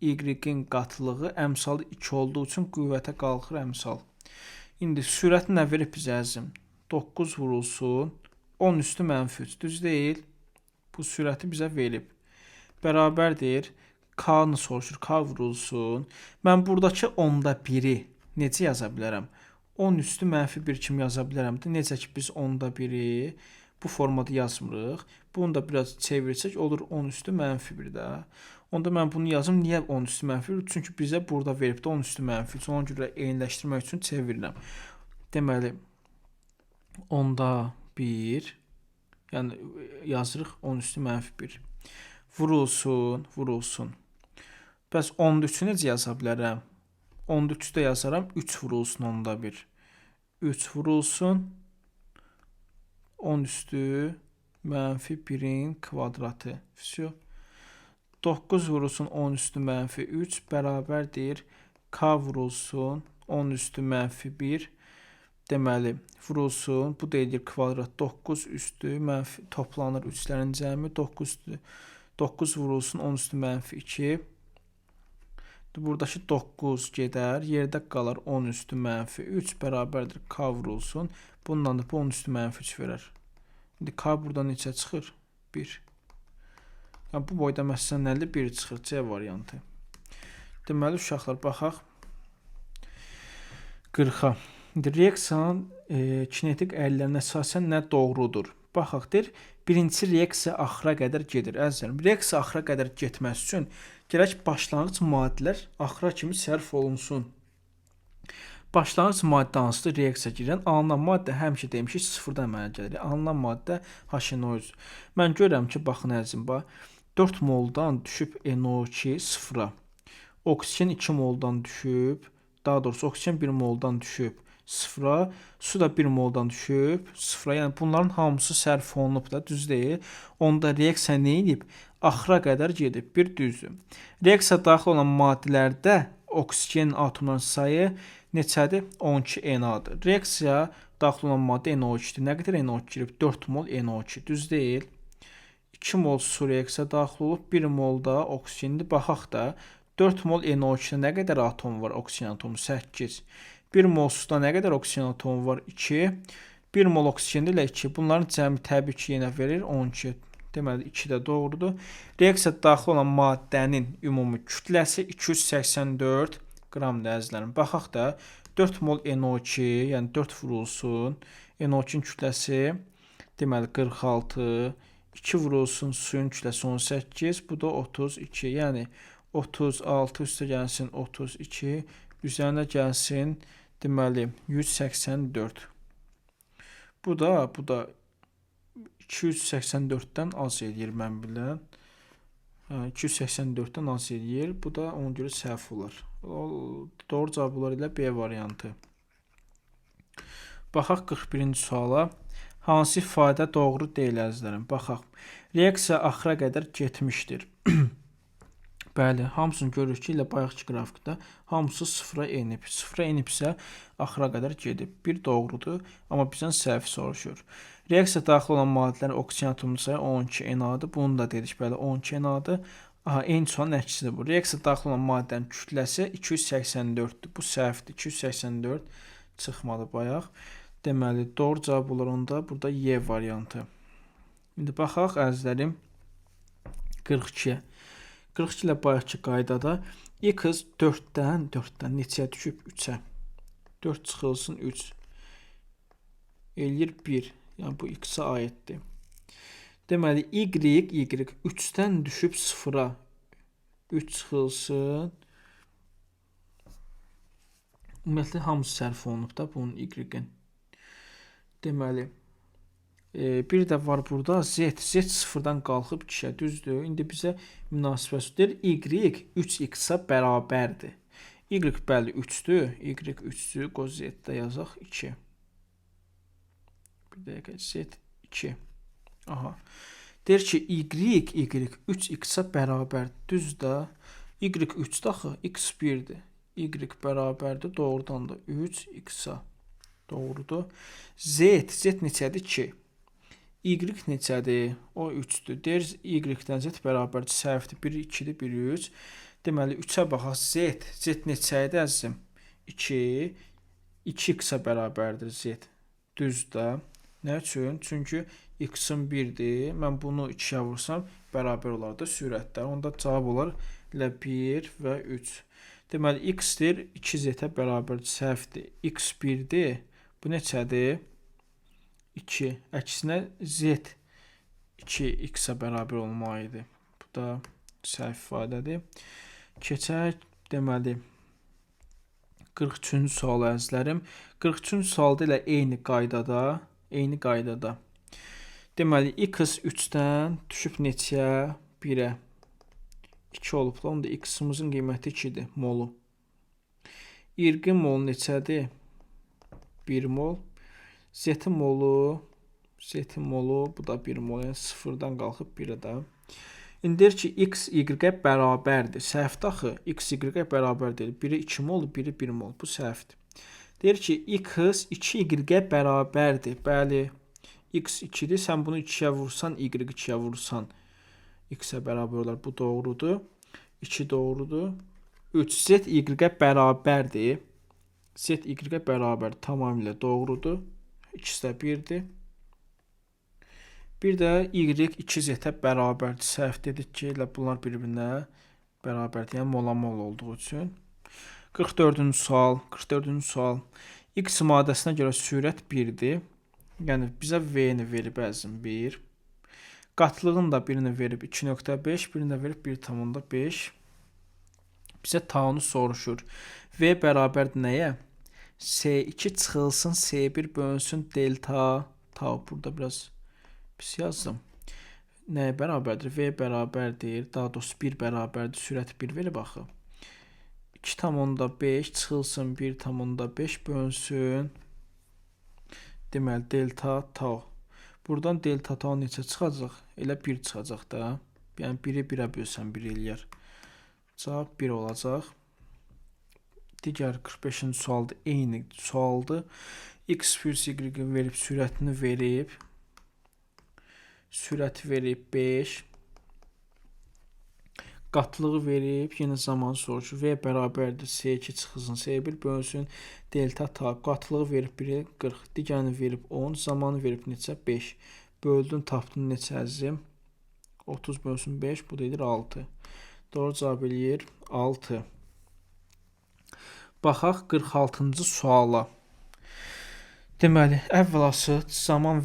Y-in qatlığı əmsalı 2 olduğu üçün qüvvətə qalxır əmsal. İndi sürəti nə verib bizə əzizim? 9 vurulsun, 10 üstü mənfi 3, düz deyil. Bu sürəti bizə verib. Bərabərdir. K-nı soruşur, K vurulsun. Mən buradakı 10-da 1-i necə yaza bilərəm? 10 üstü mənfi 1 kimi yaza bilərəm. Necə ki, biz 10-da 1-i bu formada yazmırıq. Bunu da biraz çevirsək olur 10 üstü mənfi 1 də. Onda mən bunu yazım. Niyə 10 üstü mənfi 1? Çünki bizə burada verib də 10 üstü mənfi 3. Ona görə eyniləşdirmək üçün çevirirəm. Deməli, 10-da 1, yəni yazırıq 10 üstü mənfi 1. Vurulsun, vurulsun. Bəs 10-da 3-ü necə yaza bilərəm? 10-da 3-ü də yazaram. 3 vurulsun 10-da 1. 3 vurulsun 10 üstü mənfi 1-in kvadratı. Vsyo. 9 vurulsun 10 üstü mənfi 3 bərabərdir. K vurulsun 10 üstü mənfi 1. Deməli, vurulsun. Bu da edir kvadrat 9 üstü mənfi toplanır 3-lərin cəmi. 9 üstü 9 vurulsun 10 üstü mənfi 2. Buradakı 9 gedər. Yerdə qalar 10 üstü mənfi 3 bərabərdir K vurulsun. Bundan da bu 10 üstü mənfi 3 verər. İndi K burada neçə çıxır? 1. Yəni, bu boyda məsələn nədir? 1 çıxır. C variantı. Deməli, uşaqlar, baxaq 40-a. İndi reaksiyanın kinetik əllərinə əsasən nə doğrudur? Baxaq, deyir, birincisi reaksiya axıra qədər gedir. Əzizlərim, reaksiya axıra qədər getməsi üçün gərək başlanğıc maddələr axıra kimi sərf olunsun. Başlanğıc maddə hansıdır? Reaksiya girən alınan maddə həmişə demişik sıfırdan əmələ gəlir. Alınan maddə HNO3. Mən görürəm ki, baxın əzizim, bax 4 moldan düşüb NO2 sıfıra. Oksigen 2 moldan düşüb, daha doğrusu oksigen 1 moldan düşüb sıfıra, su da 1 moldan düşüb sıfıra. Yəni bunların hamısı sərf olunub da, düz deyil. Onda reaksiya nə edib? Axıra qədər gedib. Bir düzdür. Reaksiya daxil olan maddələrdə oksigen atomlarının sayı neçədir? 12 Na-dır. Reaksiya daxil olan maddə NO2-dir. Nə qədər NO2 girib? 4 mol NO2. Düz deyil. 2 mol su reaksiya daxil olub, 1 mol da oksigendir. Baxaq da 4 mol NO2-də nə qədər atom var? Oksigen atomu 8. 1 mol suda nə qədər oksigen atomu var? 2. 1 mol oksigendə ilə 2. Bunların cəmi təbii ki, yenə verir 12. Deməli, 2 də doğrudur. Reaksiya daxil olan maddənin ümumi kütləsi 284 qramdır əzizlərim. Baxaq da 4 mol NO2, yəni 4 vurulsun. NO2-nin kütləsi deməli 46, 2 vurulsun suyun kütləsi 18, bu da 32. Yəni 36 üstə gəlsin 32, üzərinə gəlsin deməli 184. Bu da 284-dən az eləyir mən bilən. 284-dən az eləyir. Bu da ona görə səhv olar. Doğru cavab olar ilə B variantı. Baxaq 41-ci suala. Hansı ifadə doğru deyil əzizlərim? Baxaq. Reaksiya axıra qədər getmişdir. Bəli, hamısını görürük ki, elə bayaqki qrafikdə hamısı sıfıra enib. Sıfıra enibsə, axıra qədər gedib. Bir doğrudur, amma bizdən səhv soruşur. Reaksiya daxil olan maddələrin oksigen atomu sayı 12 Na-dır. Bunu da dedik, bəli, 12 Na-dır. Aha, eyni sualın əksidir bu. Reaksiya daxil olan maddənin kütləsi 284-dür. Bu səhvdir. 284 çıxmadı bayaq. Deməli, doğru cavab olar onda burada Y variantı. İndi baxaq, əzizlərim, 42-yə. 42 ilə bayaqki qaydada x 4-dən neçəyə düşüb? 3-ə. 4 çıxılsın 3. Eləyir 1. Yəni bu x-a aiddir. Deməli, y 3-dən düşüb 0-a. 3 çıxılsın. Ümumiyyətlə, hamısı sərf olunub da bunun y-in. Deməli, bir də var burada z. Z sıfırdan qalxıb 2-yə, düzdür. İndi bizə münasibət deyir. Y 3x-a bərabərdir. Y bəli 3-dür. Y 3-dür. Qoy z-də yazaq 2. Bir dəqiqə z 2. Aha. Deyir ki, y 3x-a bərabər. Düz də. Y 3-dür axı. X 1-dir. Y bərabərdir. Doğrudan da 3x-a. Doğrudur. Z. Z neçədir? 2. Y neçədir? O 3-dür. Deyir, Y-dən Z bərabərdir. Səhvdir. 1 2-dir, 1 3. Deməli, 3-ə baxaq. Z. Z neçə idi əzizim? 2. 2x-a bərabərdir Z. Düz də. Nə üçün? Çünki x-in 1-dir. Mən bunu 2-yə vursam, bərabər olar da sürətlər. Onda cavab olar elə 1 və 3. Deməli, x-dir, 2z-ə bərabərdir. Səhvdir. X 1-dir. Bu neçədir? 2. Əksinə z 2x-a bərabər olmalı idi. Bu da səhv ifadədir. Keçək, deməli, 43-cü sual əzizlərim. 43-cü sualda elə eyni qaydada. Deməli, x 3-dən düşüb neçəyə? 1-ə. 2 olub. Onda x-imizin qiyməti 2-dir, molu. Y-in molu neçədir? 1 mol. Z-in molu, bu da 1 mol, yəni 0-dan qalxıb 1-ə də. İndi deyir ki, x, y-ə bərabərdir. Səhvdir axı, x, y-ə bərabər deyil. Biri 2 mol, biri 1 mol. Bu səhvdir. Deyir ki, x 2y-ə bərabərdir. Bəli, x 2-dir. Sən bunu 2-yə vursan, y 2-yə vursan, x-ə bərabər olar. Bu doğrudur. 2 doğrudur. 3, z, y-ə bərabərdir. Z, y-ə bərabər tamamilə doğrudur. İkisi də 1-dir. Bir də y 2z-ə bərabərdir. Səhv dedik ki, elə bunlar bir-birinə bərabərdir. Yəni mola-mol olduğu üçün. 44-cü sual. 44-cü sual. X maddəsinə görə sürət 1-dir. Yəni bizə V-ni verib əzizim 1. Qatlığın da birini verib 2.5, birini də verib 1.5. Bizə taunu soruşur. V bərabərdir nəyə? S2 çıxılsın, S1 bölünsün delta tau. Burada biraz pis yazdım. Nəyə bərabərdir? V bərabərdir. Daha doğrusu 1 bərabərdir. Sürət 1 verib axı. 2.5 çıxılsın 1.5 bölünsün. Deməli, delta tau. Buradan delta tau neçə çıxacaq? Elə 1 çıxacaq da. Yəni 1-i 1-ə bölsəm 1 eləyər. Cavab 1 olacaq. Digər 45-ci sualdır. Eyni sualdır. X plus Y verib, sürətini verib. Sürəti verib 5. Qatlığı verib, yenə zaman soruşur. V bərabərdir S2 çıxılsın, S1 bölünsün, delta tau. Qatlığı verib 1-ə 40, digərini verib 10, zamanı verib neçə? 5. Böldün, tapdın neçə əzizim? 30 bölünsün 5, bu da edir 6. Doğru cavab eləyir 6. Baxaq 46-cı suala. Deməli, əvvəlası zaman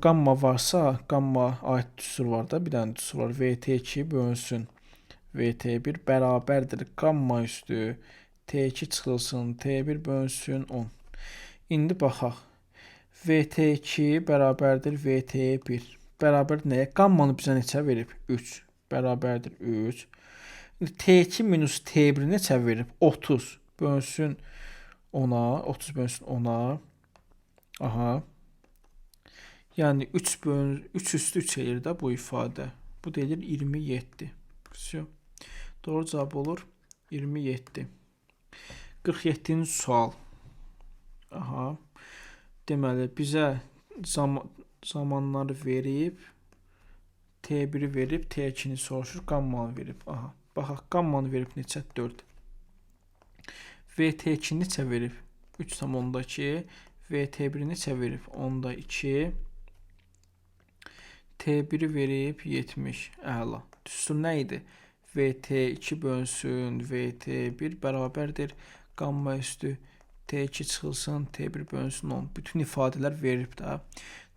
qamma varsa, qamma aid düstur var da, bir dənə düstur var. VT2 bölünsün VT1 bərabərdir qamma üstü T2 çıxılsın, T1 bölünsün 10. İndi baxaq. VT2 bərabərdir VT1. Bərabər nəyə? Qammanı bizə neçə verib? 3. Bərabərdir 3. İndi T2 minus T1 neçə verib? 30 bölünsün 10-a. 30 bölünsün 10-a. Aha. Yəni 3 üstü 3 eləyir də bu ifadə. Bu da eləyir 27. Vsyo. Doğru cavab olur 27. 47-ci sual. Aha. Deməli, bizə zamanları verib, T1-i verib, T2-ni soruşur, qammanı verib. Aha. Baxaq, qammanı verib neçə? 4. VT2 neçə verib? 3,2. VT1-i neçə verib? 10,2. T1-i verib 70. Əla. Düstur nə idi? VT2 bölünsün VT1 bərabərdir qamma üstü T2 çıxılsın T1 bölünsün 10. Bütün ifadələr verib də.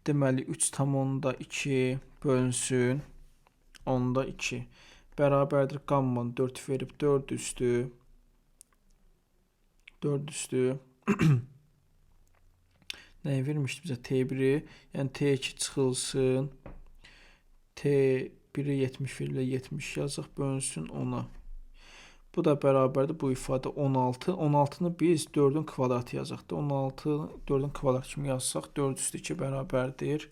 Deməli 3,2 bölünsün 10,2 bərabərdir qamma 4 verib 4 üstü 4 üstü nəyi vermişdi bizə T1-i? Yəni T2 çıxılsın T1-i 70 veriblə 70 yazaq, bölünsün 10-a. Bu da bərabərdir bu ifadə 16. 16-nı biz 4-ün kvadratı yazaq da. 16 4-ün kvadratı kimi yazsaq 4 üstü 2 bərabərdir.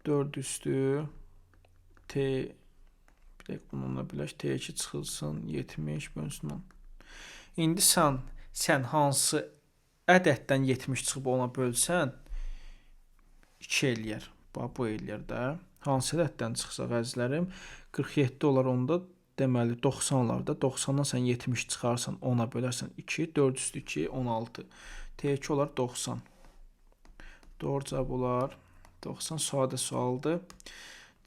4 üstü T bir dəqiqə bununla birləş T2 çıxılsın 70 bölünsün 10. İndi sən hansı ədəddən 70 çıxıb ona bölsən 2 eləyər. Bax bu eləyər də. Hansı ədəddən çıxsaq əzizlərim 47 olar onda deməli 90 olar da. 90-dan sən 70 çıxarsan 10-a bölərsən 2, 4 üstü 2, 16. T2 olar 90. Doğru cavab olar 90. Sadə sualdır.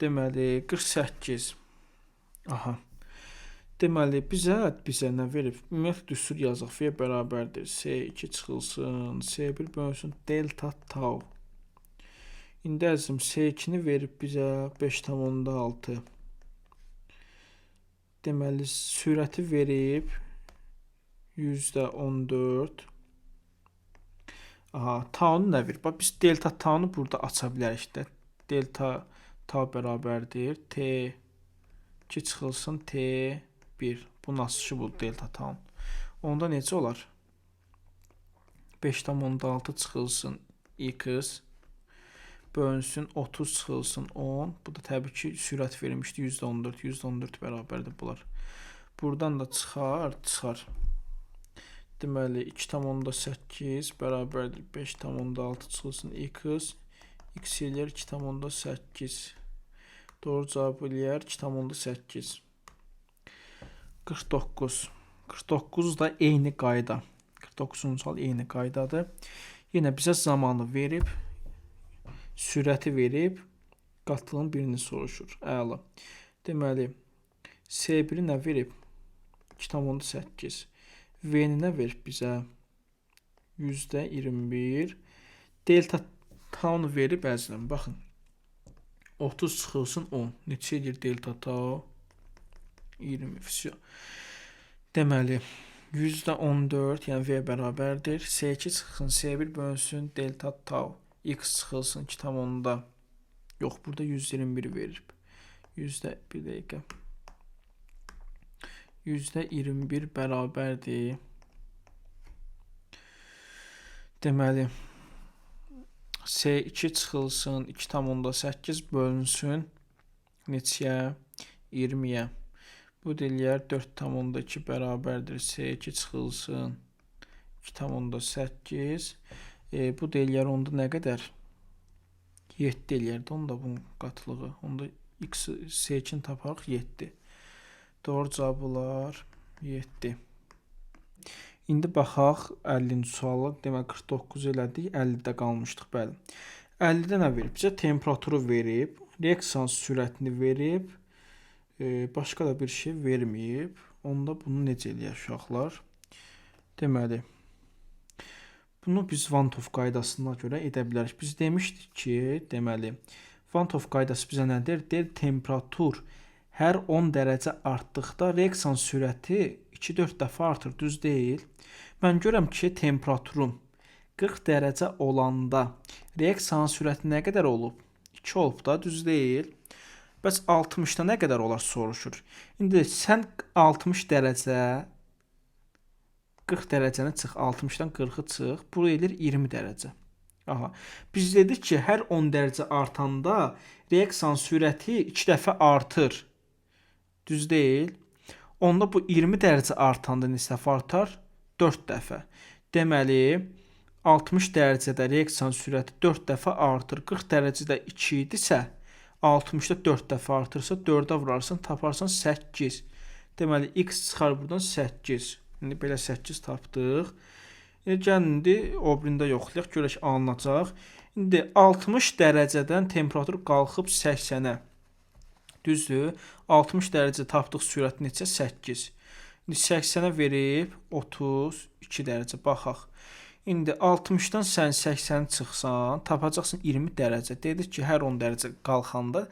Deməli 48. Aha. Deməli bizə nə verib? Ümumiyyətlə düstur yazaq. V bərabərdir S2 çıxılsın, S1 bölünsün delta tau. İndi əzizim S2-ni verib bizə 5,6. Deməli sürəti verib %14. Aha, taunu nə verib? Bax biz delta taunu burada aça bilərik də. Delta tau bərabərdir T2 çıxılsın T1. Bu nasıl bu delta tau? Onda necə olar? 5,6 çıxılsın x bölünsün 30 çıxılsın 10. Bu da təbii ki sürət vermişdi %14. %14 bərabərdir bunlar. Buradan da çıxar. Deməli 2,8 bərabərdir 5,6 çıxılsın x. X eləyər 2,8. Doğru cavab eləyər 2,8. 49. 49 da eyni qayda. 49-cu sual eyni qaydadır. Yenə bizə zamanı verib, sürəti verib, qatlığın birini soruşur. Əla. Deməli, S1-i nə verib? 2,8. V-ni nə verib bizə? %21. Delta taunu verib əzizlərim. Baxın. 30 çıxılsın 10. Neçə edir delta tau? 20. Vsyo. Deməli, %14, yəni V bərabərdir. S2 çıxsın, S1 bölünsün, delta tau. X çıxılsın 2,. Yox, burada 121 verib. Bir dəqiqə. %21 bərabərdir. Deməli, S2 çıxılsın, 2,8 bölünsün neçəyə? 20-yə. Bu da eləyər 4,2 bərabərdir. S2 çıxılsın 2,8. Bu da eləyər onda nə qədər? 7 eləyər də onda bunun qatlığı. Onda X S2-ni taparıq 7. Doğru cavab olar 7. İndi baxaq 50-ci suala. Demək 49 elədik, 50-də qalmışdıq, bəli. 50-də nə verib? Bizə temperaturu verib, reaksiyanın sürətini verib, başqa da bir şey verməyib. Onda bunu necə eləyək uşaqlar? Deməli, bunu biz Van't Hoff qaydasına görə edə bilərik. Biz demişdik ki, deməli, Van't Hoff qaydası bizə nə deyir? Deyir, temperatur hər 10 dərəcə artdıqda reaksiyanın sürəti 2-4 dəfə artır, düz deyil. Mən görürəm ki, temperaturum 40 dərəcə olanda reaksiyanın sürəti nə qədər olub? 2 olub da, düz deyil. Bəs 60-da nə qədər olar soruşur. İndi sən 60 dərəcə 40 dərəcəni çıx, 60-dan 40-ı çıx, bu eləyir 20 dərəcə. Aha. Biz dedik ki, hər 10 dərəcə artanda reaksiyanın sürəti 2 dəfə artır. Düz deyil. Onda bu 20 dərəcə artanda neçə dəfə artar? 4 dəfə. Deməli, 60 dərəcədə reaksiyanın sürəti 4 dəfə artır. 40 dərəcədə 2 idisə, 60-da 4 dəfə artırsa, 4-ə vurarsan, taparsan 8. Deməli, x çıxar buradan 8. İndi belə 8 tapdıq. İndi gəlin indi o birində yoxlayaq, görək alınacaq. İndi 60 dərəcədən temperatur qalxıb 80-ə. Düzdür? 60 dərəcə tapdıq sürət neçə? 8. İndi 80-ə verib 32 dərəcə baxaq. İndi 60-dan sən 80-i çıxsan, tapacaqsın 20 dərəcə. Dedik ki, hər 10 dərəcə qalxanda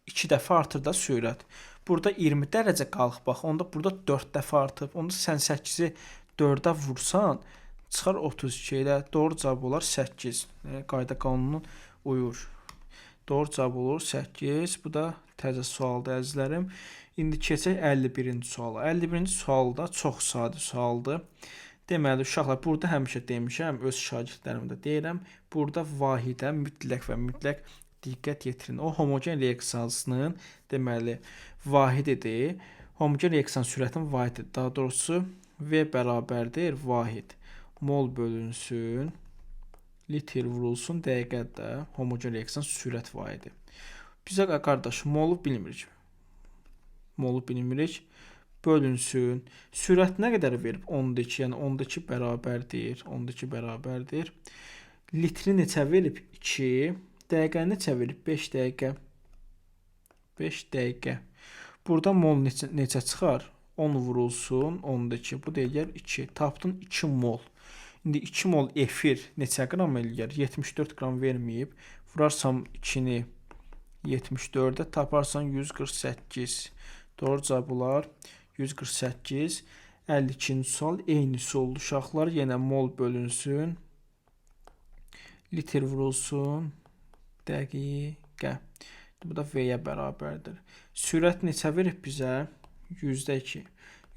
2 dəfə artır da sürət. Burada 20 dərəcə qalx bax, onda burada 4 dəfə artıb. Onda sən 8-i 4-ə vursan, çıxar 32 elə. Doğru cavab olar 8. Qayda qanunu uyur. Doğru cavab olur 8. Bu da təzə sualdır əzizlərim. İndi keçək 51-ci suala. 51-ci sual da çox sadə sualdır. Deməli, uşaqlar, burada həmişə demişəm, öz şagirdlərimə də deyirəm, burada vahidə mütləq və mütləq diqqət yetirin. O homogen reaksiyasının, deməli, vahididir. Homogen reaksiyanın sürətinin vahididir. Daha doğrusu, V bərabərdir vahid. Mol bölünsün, litr vurulsun dəqiqədə homogen reaksiyanın sürət vahidi. Bizə qardaş, molu bilmirik. Molu bilmirik. Bölünsün. Sürət nə qədər verib? 10-2, yəni 10-2 bərabərdir. 10-2 bərabərdir. Litri neçə verib? 2. Dəqiqə neçə verib? 5 dəqiqə. 5 dəqiqə. Burada mol neçə çıxar? 10 vurulsun 10-2. Bu da eləyər 2. Tapdın 2 mol. İndi 2 mol efir neçə qram eləyər? 74 qram verməyib. Vurarsam 2-ni 74-ə taparsan 148. Doğru cavab olar 148. 52-ci sual eynisi oldu uşaqlar. Yenə mol bölünsün. Litr vurulsun. Dəqiqə. Bu da V-yə bərabərdir. Sürət neçə verib bizə? %2.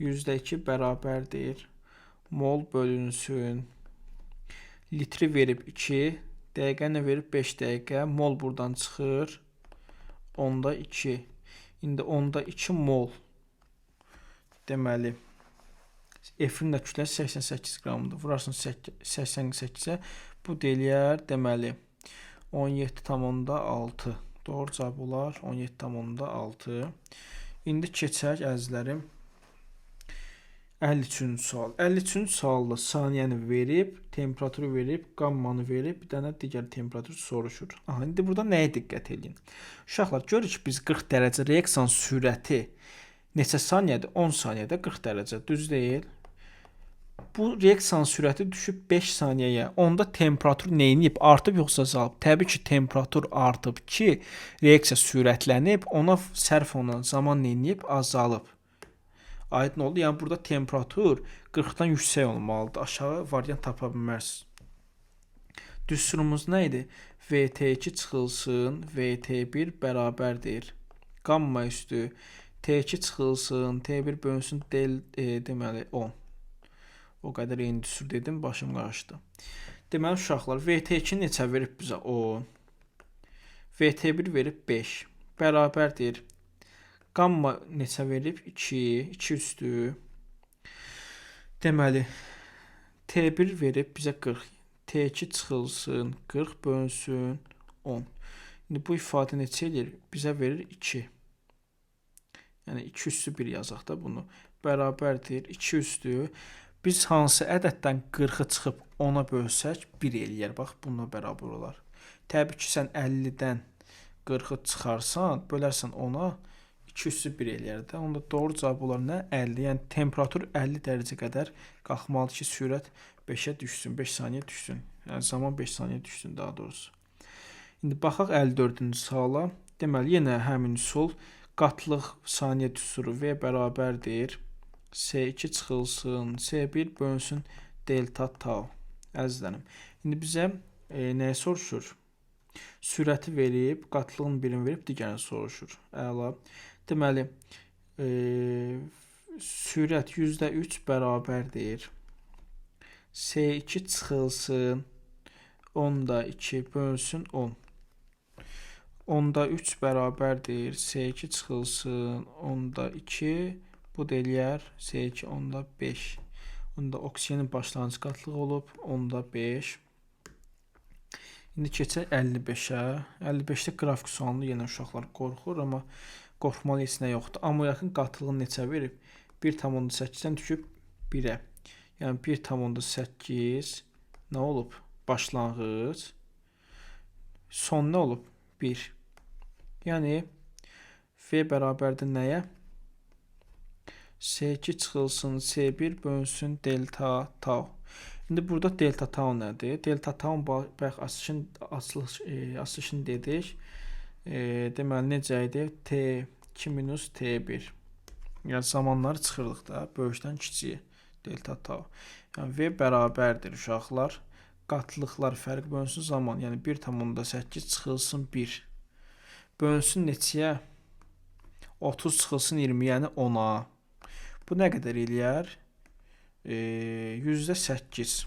%2 bərabərdir. Mol bölünsün. Litri verib 2. Dəqiqə nə verib? 5 dəqiqə. Mol buradan çıxır. 10-da 2. İndi 10-da 2 mol. Deməli, efirin də kütləsi 88 qramdır. Vurarsan 88-ə. Bu da eləyər, deməli, 17,6. Doğru cavab olar 17,6. İndi keçək əzizlərim 53-cü sual. 53-cü sualda saniyəni verib, temperaturu verib, qammanı verib, bir dənə digər temperatur soruşur. Aha, indi burada nəyə diqqət edin? Uşaqlar, görürük ki, biz 40 dərəcə reaksiyanın sürəti neçə saniyədir? 10 saniyədə 40 dərəcə, düz deyil. Bu reaksiyanın sürəti düşüb 5 saniyəyə. Onda temperatur nə edib? Artıb yoxsa azalıb? Təbii ki, temperatur artıb ki, reaksiya sürətlənib, ona sərf olunan zaman nə edib? Azalıb. Aydın oldu. Yəni burada temperatur 40-dan yüksək olmalıdır. Aşağı variant tapa bilməzsiniz. Düsturumuz nə idi? VT2 çıxılsın, VT1 bərabərdir. Qamma üstü T2 çıxılsın, T1 bölünsün del, deməli 10. O qədər eyni düstur dedim, başım qarışdı. Deməli uşaqlar, VT2 neçə verib bizə? 10. VT1 verib 5. Bərabərdir. Qamma neçə verib? 2. 2 üstü. Deməli, T1 verib bizə 40. T2 çıxılsın, 40 bölünsün 10. İndi bu ifadə neçə eləyir? Bizə verir 2. Yəni 2 üstü 1 yazaq da bunu. Bərabərdir 2 üstü. Biz hansı ədəddən 40-ı çıxıb 10-a bölsək 1 eləyər. Bax, bununla bərabər olar. Təbii ki, sən 50-dən 40-ı çıxarsan, bölərsən 10-a, 2 üstü 1 eləyər də. Onda doğru cavab olar nə? 50. Yəni temperatur 50 dərəcə qədər qalxmalıdır ki, sürət 5-ə düşsün, 5 saniyə düşsün. Yəni zaman 5 saniyə düşsün daha doğrusu. İndi baxaq 54-cü suala. Deməli, yenə həmin üsul qatlıq saniyə düsturu V bərabərdir S2 çıxılsın, S1 bölünsün delta tau. Əzizlərim, indi bizə nəyi soruşur? Sürəti verib, qatlığın birini verib, digərini soruşur. Əla. Deməli, sürət %3 bərabərdir S2 çıxılsın 10,2 bölünsün 10. 10,3 bərabərdir S2 çıxılsın 10,2. Bu da eləyər S2 10,5. Onda oksigenin başlanğıc qatlığı olub 10,5. İndi keçək 55-ə. 55-də qrafik sualını yenə uşaqlar qorxur, amma qorxmalı heç nə yoxdur. Amonyakın qatlığını neçə verib? 1,8-dən düşüb 1-ə. Yəni 1,8 nə olub? Başlanğıc. Son nə olub? 1. Yəni V bərabərdir nəyə? S2 çıxılsın S1 bölünsün delta tau. İndi burada delta tau nədir? Delta tau bayaq açılışını dedik. Deməli necə idi? T2 minus T1. Yəni zamanları çıxırdıq da böyükdən kiçiyə delta tau. Yəni V bərabərdir uşaqlar. Qatlıqlar fərq bölünsün zaman. Yəni 1,8 çıxılsın 1. Bölünsün neçəyə? 30 çıxılsın 20, yəni 10-a. Bu nə qədər eləyər? %8.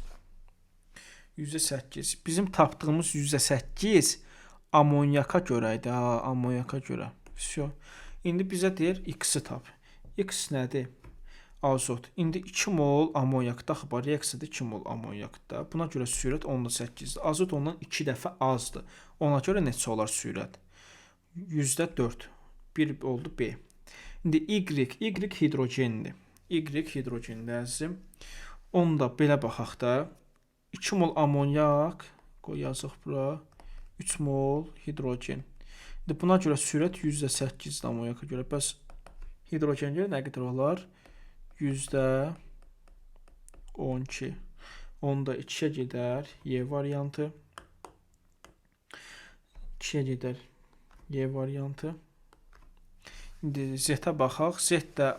%8. Bizim tapdığımız %8 amonyaka görə idi. Ha, amonyaka görə. Vəsə. İndi bizə deyir X-i tap. X nədir? Azot. İndi 2 mol amonyakda, axı bax reaksiyada 2 mol amonyakda. Buna görə sürət 10,8-dir. Azot ondan 2 dəfə azdır. Ona görə neçə olar sürət? %4. 1 oldu B. İndi Y, Y hidrogendir. Y hidrogendir əzizim. Onda belə baxaq da. 2 mol amonyak, qoy yazıq bura. 3 mol hidrogen. İndi buna görə sürət %8-dir amonyaka görə. Bəs hidrogen görə nə qədər olar? %12. Onda 2-yə gedər Y variantı. 2-yə gedər Y variantı. İndi Z-ə baxaq. Z də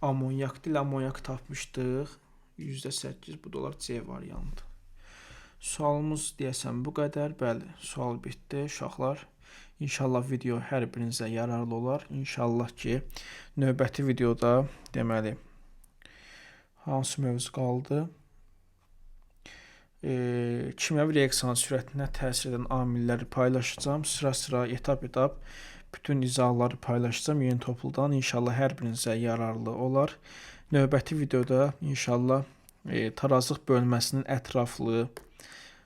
amonyakdır. Elə amonyak tapmışdıq. %8 bu da olar C variantı. Sualımız deyəsən bu qədər. Bəli, sual bitdi uşaqlar. İnşallah video hər birinizə yararlı olar. İnşallah ki, növbəti videoda deməli hansı mövzu qaldı? Kimyəvi reaksiyanın sürətinə təsir edən amilləri paylaşacağam. Sıra-sıra, etap-etap bütün izahları paylaşacağam yeni topludan. İnşallah hər birinizə yararlı olar. Növbəti videoda inşallah tarazlıq bölməsinin ətraflı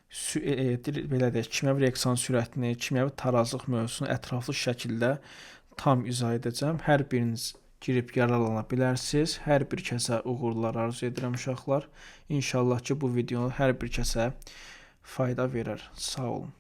belə deyək, kimyəvi reaksiyanın sürətini, kimyəvi tarazlıq mövzusunu ətraflı şəkildə tam izah edəcəm. Hər biriniz girib yararlana bilərsiniz. Hər bir kəsə uğurlar arzu edirəm uşaqlar. İnşallah ki, bu video hər bir kəsə fayda verər. Sağ olun.